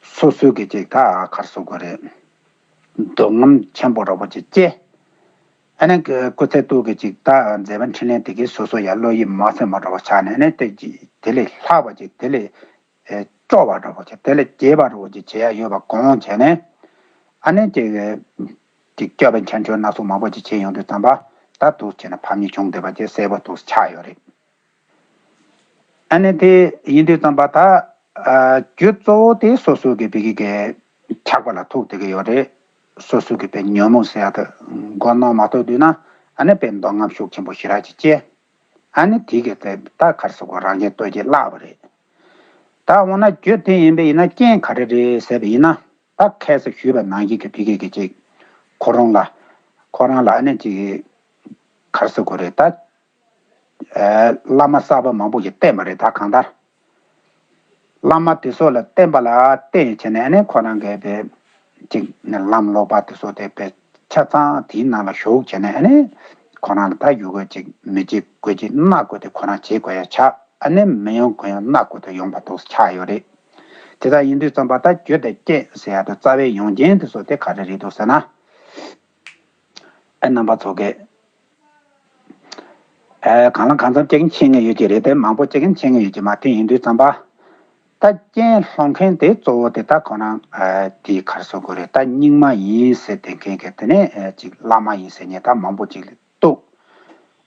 སོ་སོའི་གི་ཅིག་ད་ག་རེ་ཟེར་དགོས་རེད། འདོད་རྔམ་ཆེན་པོ་འདྲ་བོ་ཅིག་སྐྱེས། ཨ་ནི་སྐུ་ཚེ་སྟོད་ཀྱི་ཅིག་ད་མཛད་པ་འཕྲིན་ལས་དེ་གའི་སོ་སོ་ཡ་བློ་ཡིད་མ་ཚིམ་པ་འདྲ་བོ་ཆགས་ནས། ཨ་ནི་དེ་ཅིག་དེ་ལས་ལྷག་པ་ཅིག་དེ་ལས་ཨེ་སྐྱོ་བ་འདྲ་བོ་ཅིག་དེ་ལས་སྐྱེས་པ་འདྲ་བོ་ཅིག་བྱེད་ཡ་ཡོད་པ་དགོངས་བྱས་ནས། ཨ་ནི་ཅིག་ཅིག་སྐྱོ་བའི་མཆན་བརྗོད་སྣ་ཚོགས་མང་པོ་ཅིག་བྱས་ཡོང་དུས་ཙམ་པ། ད་འདུག་བྱས་ན་ཕམ་ཉེས་བྱུང་བསྡད་པ་ཅིག་གསལ་པོ་འདུག་ཆགས་ཡོད་རེད། ཨ་ནི་དེ་ཡིན་དུས་ཙམ་པ་ད་ཨ་རྒྱུ་གཙོ་བོ་དེ་སོ་སོ་གི་ཕ་གི་གི་ཆགས་པ་ལ་ཐུག་བསྡད་ཀྱི་ཡོད་རེད། སོ་སོ་གི་པའི་ཉོན་མོངས་ཟེར་ཡ་དེ་མགོ་གནོན་མ་གཏོགས་བསྡད་ན། ཨ་ནི་པའི་འདོད་རྔམ་ཤུགས་ཆེན་པོ་ཞེ་དྲག་ཅིག་སྐྱེས། ཨ་ནི་དེ་གི་དེ་ད་ག་རེ་ཟེར་དགོས། རང་གཞན་ལྟོས་བཅས་བརླག་པ་རེད། ད་འོ་ན་རྒྱུ་དེ་ཡིན་པ་ཡིན་ན་རྐྱེན་ག་རེ་རེད་ཟེར་བ་ཡིན་ན། ད་ཁ་སང་ཞུས་པ་ནང་བཞིན་གི་ཕ་གི་གི་ཅིག་ཁོ་རང་ལ་ཁོ་རང་ལ་ཨ་ནི་ཅིག་ག་རེ་ཟེར་དགོས་རེད། ད་ཨ་བླ་མ་གསར་པ་མང་པོ་ཞིག་བསྟེན་པ་རེད། ད་གང་ལྟར་བླ་མ་དེ་ཚོ་ལ་བསྟེན་པ་ལ་བརྟེན་བྱས་ནས། ཨ་ནི་ཁོ་རང་གི་པའི་ཅིག་ནི་ལམ་ལོག་པ་དེ་ཚོ་དེ་པའི་ཆ་ཚང་དེའི་ནང་ལ་ཞུགས་བྱས་ནས། ཨ་ནི་ཁོ་རང་ལ་ད་ཡོད་དགོས་ཅིག་མི་བྱེད་དགོས་ཅིག་མནའ་དགོས་དེ་ཁོ་རང་བྱེད་དགོས་ཡ་ཆགས། ཨ་ནི་མི་ཡོང་དགོས་ཡ་མནའ་དགོས་དེ་ཡོང་པ་འདུག་ཆགས་ཡོད་རེད། དེ་ལྟར་ཡིན་དུས་ཙམ་པ་ད་རྒྱུ་དང་རྐྱེན་ཟེར་ཡ་དེ་རྩ་བའི་ཡོང་རྐྱེན་དེ་ཚོ་དེ་ག་རེ་རེད་འདུག་ཟེར་ན། ཨེ་རྣམ་པ་ཚོ་གིས་ཨེ་གང་ལ་གང་འཚམ་ཅིག་མཁྱེན་ངེས་ཡོད་ཀྱི་རེད་དེ། མང་པོ་ཅིག་མཁྱེན་ངེས་ཡོད་ཀྱི་མ། དེ་ཡིན་དུས་ཙམ་པ་ད་རྐྱེན་སློང་མཁན་དེ་གཙོ་བོ་དེ་ད་ཁོ་རང་ཨེ་དེ་ག་རེ་ཟེར་དགོས་རེད། ད་རྙིང་མ་ཡིན་ཟེར་བསྡད་མཁན་གྱི་དེ་ནས་ཨེ་ཅིག་བླ་མ་ཡིན་ཟེར་མཁན་ད་མང་པོ་ཅིག་འདུག་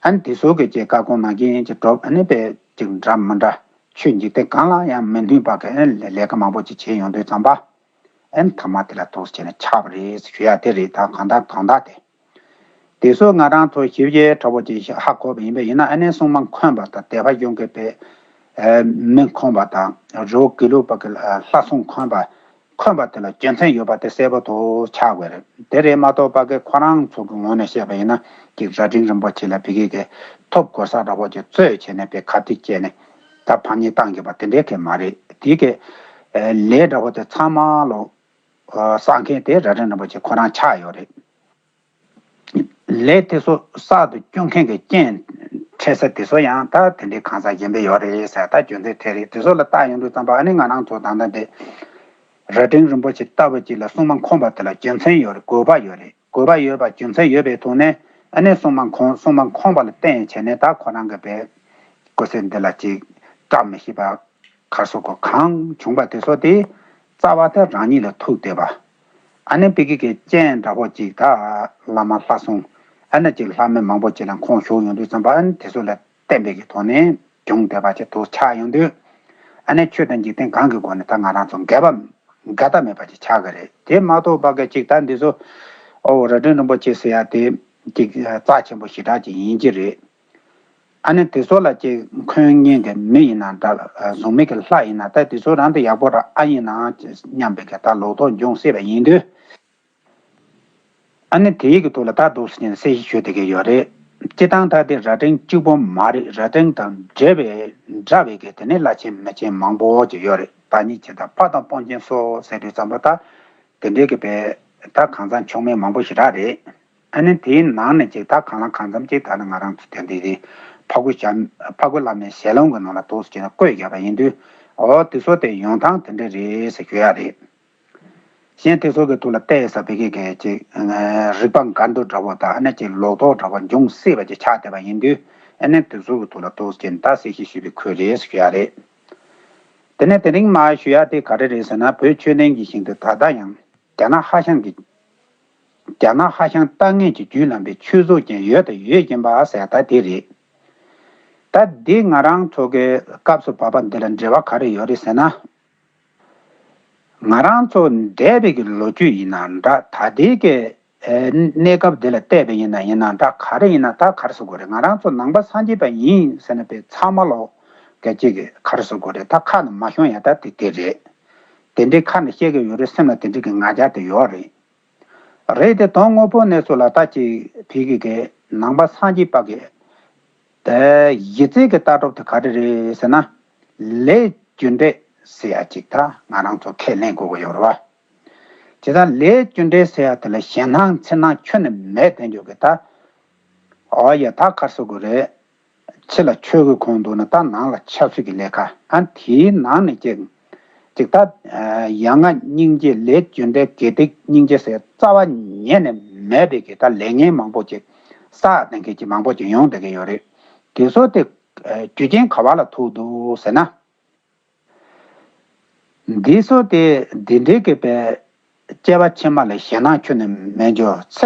ཨ་ནི་དེ་ཚོ་གི་ཅིག་བཀའ་དགོངས་ནང་བཞིན་ཅིག་སྒྲུབ། ཨ་ནི་པའི་ཅིག་འདྲ་མི་འདྲ་ཆོས་འཇིག་རྟེན་གང་ལ་ཡང་མི་མཐུན་པ་གི་ཨ་ནི་ལས་ཀ་མང་པོ་ཅིག་བྱས་ཡོང་དུས་ཙམ་པ། ཨེ་མཐའ་མ་དེ་ལ་ཐུག་བྱས་ནས་ཆགས་པ་རེད་ཞུ་ཡ་དེ་རེད། ད་གང་ལྟར་དོན་དག་དེ། དེ་ཚོ་ང་རང་ཚོ་ཞིབ་རྒྱས་འདྲ་བོ་ཅིག་ཧ་གོ་བ་ཡིན་པ་ཡིན་ན། ཨ་ནི་སྲུང་མ་འཁོན་པ་དང་སྡེ་པ་གཞུང་གི་པའི་ མི་འཁོན་པ་དང་རི་བོ་དགེ་ལུགས་པ་གི་ལྷ་སྲུང་འཁོན་པ་འཁོན་པ་དེ་ལ་རྒྱུ་མཚན་ཡོད་པ་དེ་གསལ་པོ་དུ་ཆགས་དགོས་རེད། དེ་རེད་མ་གཏོགས་པ་གི་ཁོ་རང་ཚོ་གི་ངོས་ནས་བཤད་པ་ཡིན་ན་ཀྱི་རྭ་སྒྲེང་རིན་པོ་ཆེ་ལ་ཕ་གི་གི་ཐོབ་གོ་ས་འདྲ་པོ་ཅིག་རྩོད་བྱས་ནས་པའི་ཁ་གཏད་བཅད་ནས་ད་ཕམ་ཉེས་བཏང་གི་པ་དེ་འདྲའི་གི་མ་རེད། དེ་གི་ལས་འདྲ་པོ་དེ་ཚང་མ་ལོ། གསར་མཁན་དེ་རྭ་སྒྲེང་རིན་པོ་ཆེ་ཁོ་རང་ཆགས་ཡོད་རེད། ལས་དེ་ཚོ་གསར་དུ་སྐྱོང་མཁན་གྱི་རྐྱེན་འཕྲད་ས་དེ་ཚོ་ཡང་ད་དེ་འདྲའི་གང་ཟག་གཞན་པ་ཡོད་རེད་ཟེར། ད་རྒྱུ་མཚན་དེ་རེད། དེ་ཚོ་ལ་བལྟ་ཡོང་དུས་ཙམ་པ་ཨ་ནི་ང་རང་ཚོ་ད་ལྟ་འདི་རྭ་སྒྲེང་རིན་པོ་ཆེ་ལྟ་བུ་ཅིག་ལ་སྲུང་མ་འཁོན་པ་དེ་ལ་རྒྱུ་མཚན་ཡོད་རེད། དགོས་པ་ཡོད་རེད། དགོས་པ་ཡོད་པ་རྒྱུ་མཚན་ཡོད་པའི་ཐོག་ནས་ཨ་ནི་སྲུང་མ་འཁོན་སྲུང་མ་འཁོན་པ་ལ་བརྟེན་བྱས་ནས་ད་ཁོ་རང་གི་བའི་སྐུ་ཚེ་འདི་ལ་ཅིག་བཀྲ་མི་ཤིས་པ། གར་སོགས་ཀྱི་གང་བྱུང་བ་དེ་ཚོ་དེ་རྩ་བ་དེ་རང་ཉིད་ལ་ཐུག་བསྡད་པ། ཨ་ནི་ཕ་གི་གི་རྐྱེན་འདྲ་པོ་ཅིག་ད་བླ་མ་ལྷ་སྲུང་ཨ་ནི་ཅིག་ལྷ་མི་མང་པོ་ཅིག་ལ་ཁོང་ཞུགས་ཡོང་དུས་ཙམ་པ་ཨ་ནི་དེ་ཚོ་ལ་བརྟེན་པའི་གི་ཐོག་ནས་བྱུང་བསྡད་པ་ཅིག་ཏུ་ཆགས་ཡོང་དུས་ཨ་ནི་ཆོས་དང་འཇིག་རྟེན་གང་གི་སྒོ་ནས་ད་ང་རང་ཚོ་འགལ་བ་འགལ་ཟླ་མེད་པ་ཅིག་ཆགས་ཀྱི་རེད། དེ་མ་གཏོགས་པ་གི་ཅིག་ད་འདི་ཚོ་ཨོ་རྭ་སྒྲེང་རིན་པོ་ཆེ་ཟེར་ཡ་དེ་ཅིག་རྩ་ཆེན་པོ་ཞེ་དྲག་ཅིག་ཡིན་གྱི་རེད། ཨ་ནི་དེ་ཚོ་ལ་ཅིག་འཁོན་མཁན་གྱི་མི་ཡིན་ན་འདྲ་བཟུང་མི་གི་ལྷ་ཡིན་ན་ད་དེ་ཚོ་རང་དུ་ཡག་པོ་ར་ཨ་ཡིན་ན་སྙམ་པའི་གི་ད་ལོག་རྟོག་འབྱུང་སྲིད་པ་ཡིན་དུས། ཨ་ནི་དེའི་གི་ཐོག་ལ་ད་འདུག་སེ་གསལ་བཤད་ཞུ་བསྡད་ཀྱི་ཡོད་རེད། སྤྱི་བཏང་ད་དེ་རྭ་སྒྲེང་གཅིག་པོ་མ་རེད། རྭ་སྒྲེང་དང་འབྲེལ་བའི་འདྲ་བའི་གི་དེ་ནས་བླ་ཆེན་མི་ཆེན་མང་པོ་ཅིག་ཡོད་རེད། བདག་ཉིད་ཆེ་དང་ཕ་དང་དཔོན་ཆེན་སོགས་ཟེར་དུས་ཙམ་པ་ད་དེ་འདྲའི་གི་བའི་ད་གང་ཟག་མཆོག་དམན་མང་པོ་ཞེ་དྲག་རེད། ཨ་ནི་དེའི་ནང་ནས་ཅིག་ད་གང་ལ་གང་འཚམ་ཅིག་ད་ནི་ང་རང་ཚོ་དེ་འདི་རེད། ཕ་གུ་ཞབས་ཕ་གུ་བླ་མའི་ཞལ་ལུང་གི་ནང་ལ་འདུག་སེ་བྱས་ནས་བཀོད་བཞག་པ་ཡིན་དུས་ཨོ་དེ་ཚོ་དེ་ཡོང་སྟངས་དེ་འདྲ་རེད་ཟེར་ཞུ་ཡ་རེད། གཞན་དེ་ཚོ་གི་ཐོག་ལ་བལྟས་ས་ཕ་གི་གི་ཅིག་རིག་པ་འགལ་འདུ་འདྲ་བོ་དང་ཨ་ནི་ཅིག་ལོག་རྟོག་འདྲ་བོ་འབྱུང་སྲིད་པ་ཅིག་ཆགས་བསྡད་པ་ཡིན་དུས་ཨ་ནི་དེ་ཚོ་གི་ཐོག་ལ་འདུག་སེ་བྱས་ནས་ད་གསལ་བཤད་ཞུས་པའི་ཁུལ་རེད་ཟེར་ཞུ་ཡ་རེད། དེ་ནས་དེ་རིང་མར་ཞུ་ཡ་དེ་ག་རེ་རེད་ཟེར་ན་བོད་ཆོས་ལྡན་གྱི་ཞིང་དུ་ད་ལྟ་ཡང་། རྒྱ་ནག་ཧྭ་ཤང་གི། རྒྱ་ནག་ཧྭ་ཤང་ལྟ་ངན་གྱི་རྒྱུན་བསླངས་པའི་ཆོས་ཚོགས་ཀྱང་ཡོད་དང་ཡོད་ཀྱིན་པ་ཟེར་ད་དེ་རེད། ད་འདི་ང་རང་ཚོ་གི་སྐབས་སུ་བབ་པ་འདི་ལ་འབྲེལ་བ་ག་རེ་ཡོད་རེད་ཟེར་ན། ང་རང་ཚོ་འདས་པའི་གི་ལོ་རྒྱུས་ཡིན་ན་འདྲ་ད་ལྟའི་གི་གནས་སྐབས་འདི་ལ་བལྟས་པ་ཡིན་ན་ཡིན་ན་འདྲ་ག་རེ་ཡིན་ན་ད་ག་རེ་ཟེར་དགོས་རེད། ང་རང་ཚོ་ནང་པ་སངས་རྒྱས་པ་ཡིན་ཟེར་ན་པའི་ཚང་མ་ལོ་ག་ཅིག་གི་ག་རེ་ཟེར་དགོས་རེད། ད་ཁ་ནས་མ་ཤོང་ཡ་ད་དེ་དེ་རེད། དེ་འདྲའི་ཁ་ནས་བཤད་གི་ཡོད་རེད། སེམས་ལ་དེ་འདྲའི་གི་ང་རྒྱལ་དེ་ཡོད་རེད། རེད་དེ་དོན་དངོས་པོ་གནས་ཚུལ་ལ་ལྟ་ཅིག་ཕ་གི་གི་ནང་པ་སངས་རྒྱས་པ་གི་གཞི་རྩའི་གི་ལྟ་གྲུབ་དེ་ག་རེ་རེད་ཟེར་ན། ལས་རྒྱུ་འབྲས་ཟེར་ཡ་ཅིག་ད་ང་རང་ཚོ་ཁས་ལེན་དགོས་གི་ཡོད་རེད་བ། བྱས་ཙང་ལས་རྒྱུ་འབྲས་ཟེར་ཡ་དེ་ལ་ཞེད་སྣང་འཚེར་སྣང་ཁྱོན་ནས་མེད་དེ་འཇོག་གི་ད། ཨོ་ཡ་ད་ག་རེ་ཟེར་དགོས་རེད། ཕྱི་ལ་ཆོས་གོས་གོན་འདུག་ན་ད་ནང་ལ་ཆབ་སྲིད་ཀྱི་ལས་ཀ་ཨ་དེའི་ནང་ནས་ཅིག་ཅིག་ད་ཡ་ང་སྙིང་རྗེ་ལས་རྒྱུ་འབྲས་དགེ་སྡིག་སྙིང་རྗེ་ཟེར་རྩ་བ་ཉིད་ནས་མེད་པའི་གི་ད་ལས་ངན་མང་པོ་ཅིག་བསགས་བསྡད་མཁན་ཅིག་མང་པོ་ཅིག་ཡོང་བསྡད་ཀྱི་ཡོད་རེད། དེ་ཚོ་དེ་རྒྱུ་རྐྱེན་ག་བ་ལ་ཐུག་འདུག་ཟེར་ན། འདི་ཚོ་དེ་འདི་འདྲའི་གི་པའི་སྐྱེ་བ་ཕྱི་མ་ལ་ཞེད་སྣང་ཁྱོན་ནས་མེད་འཇོག་ཚེ།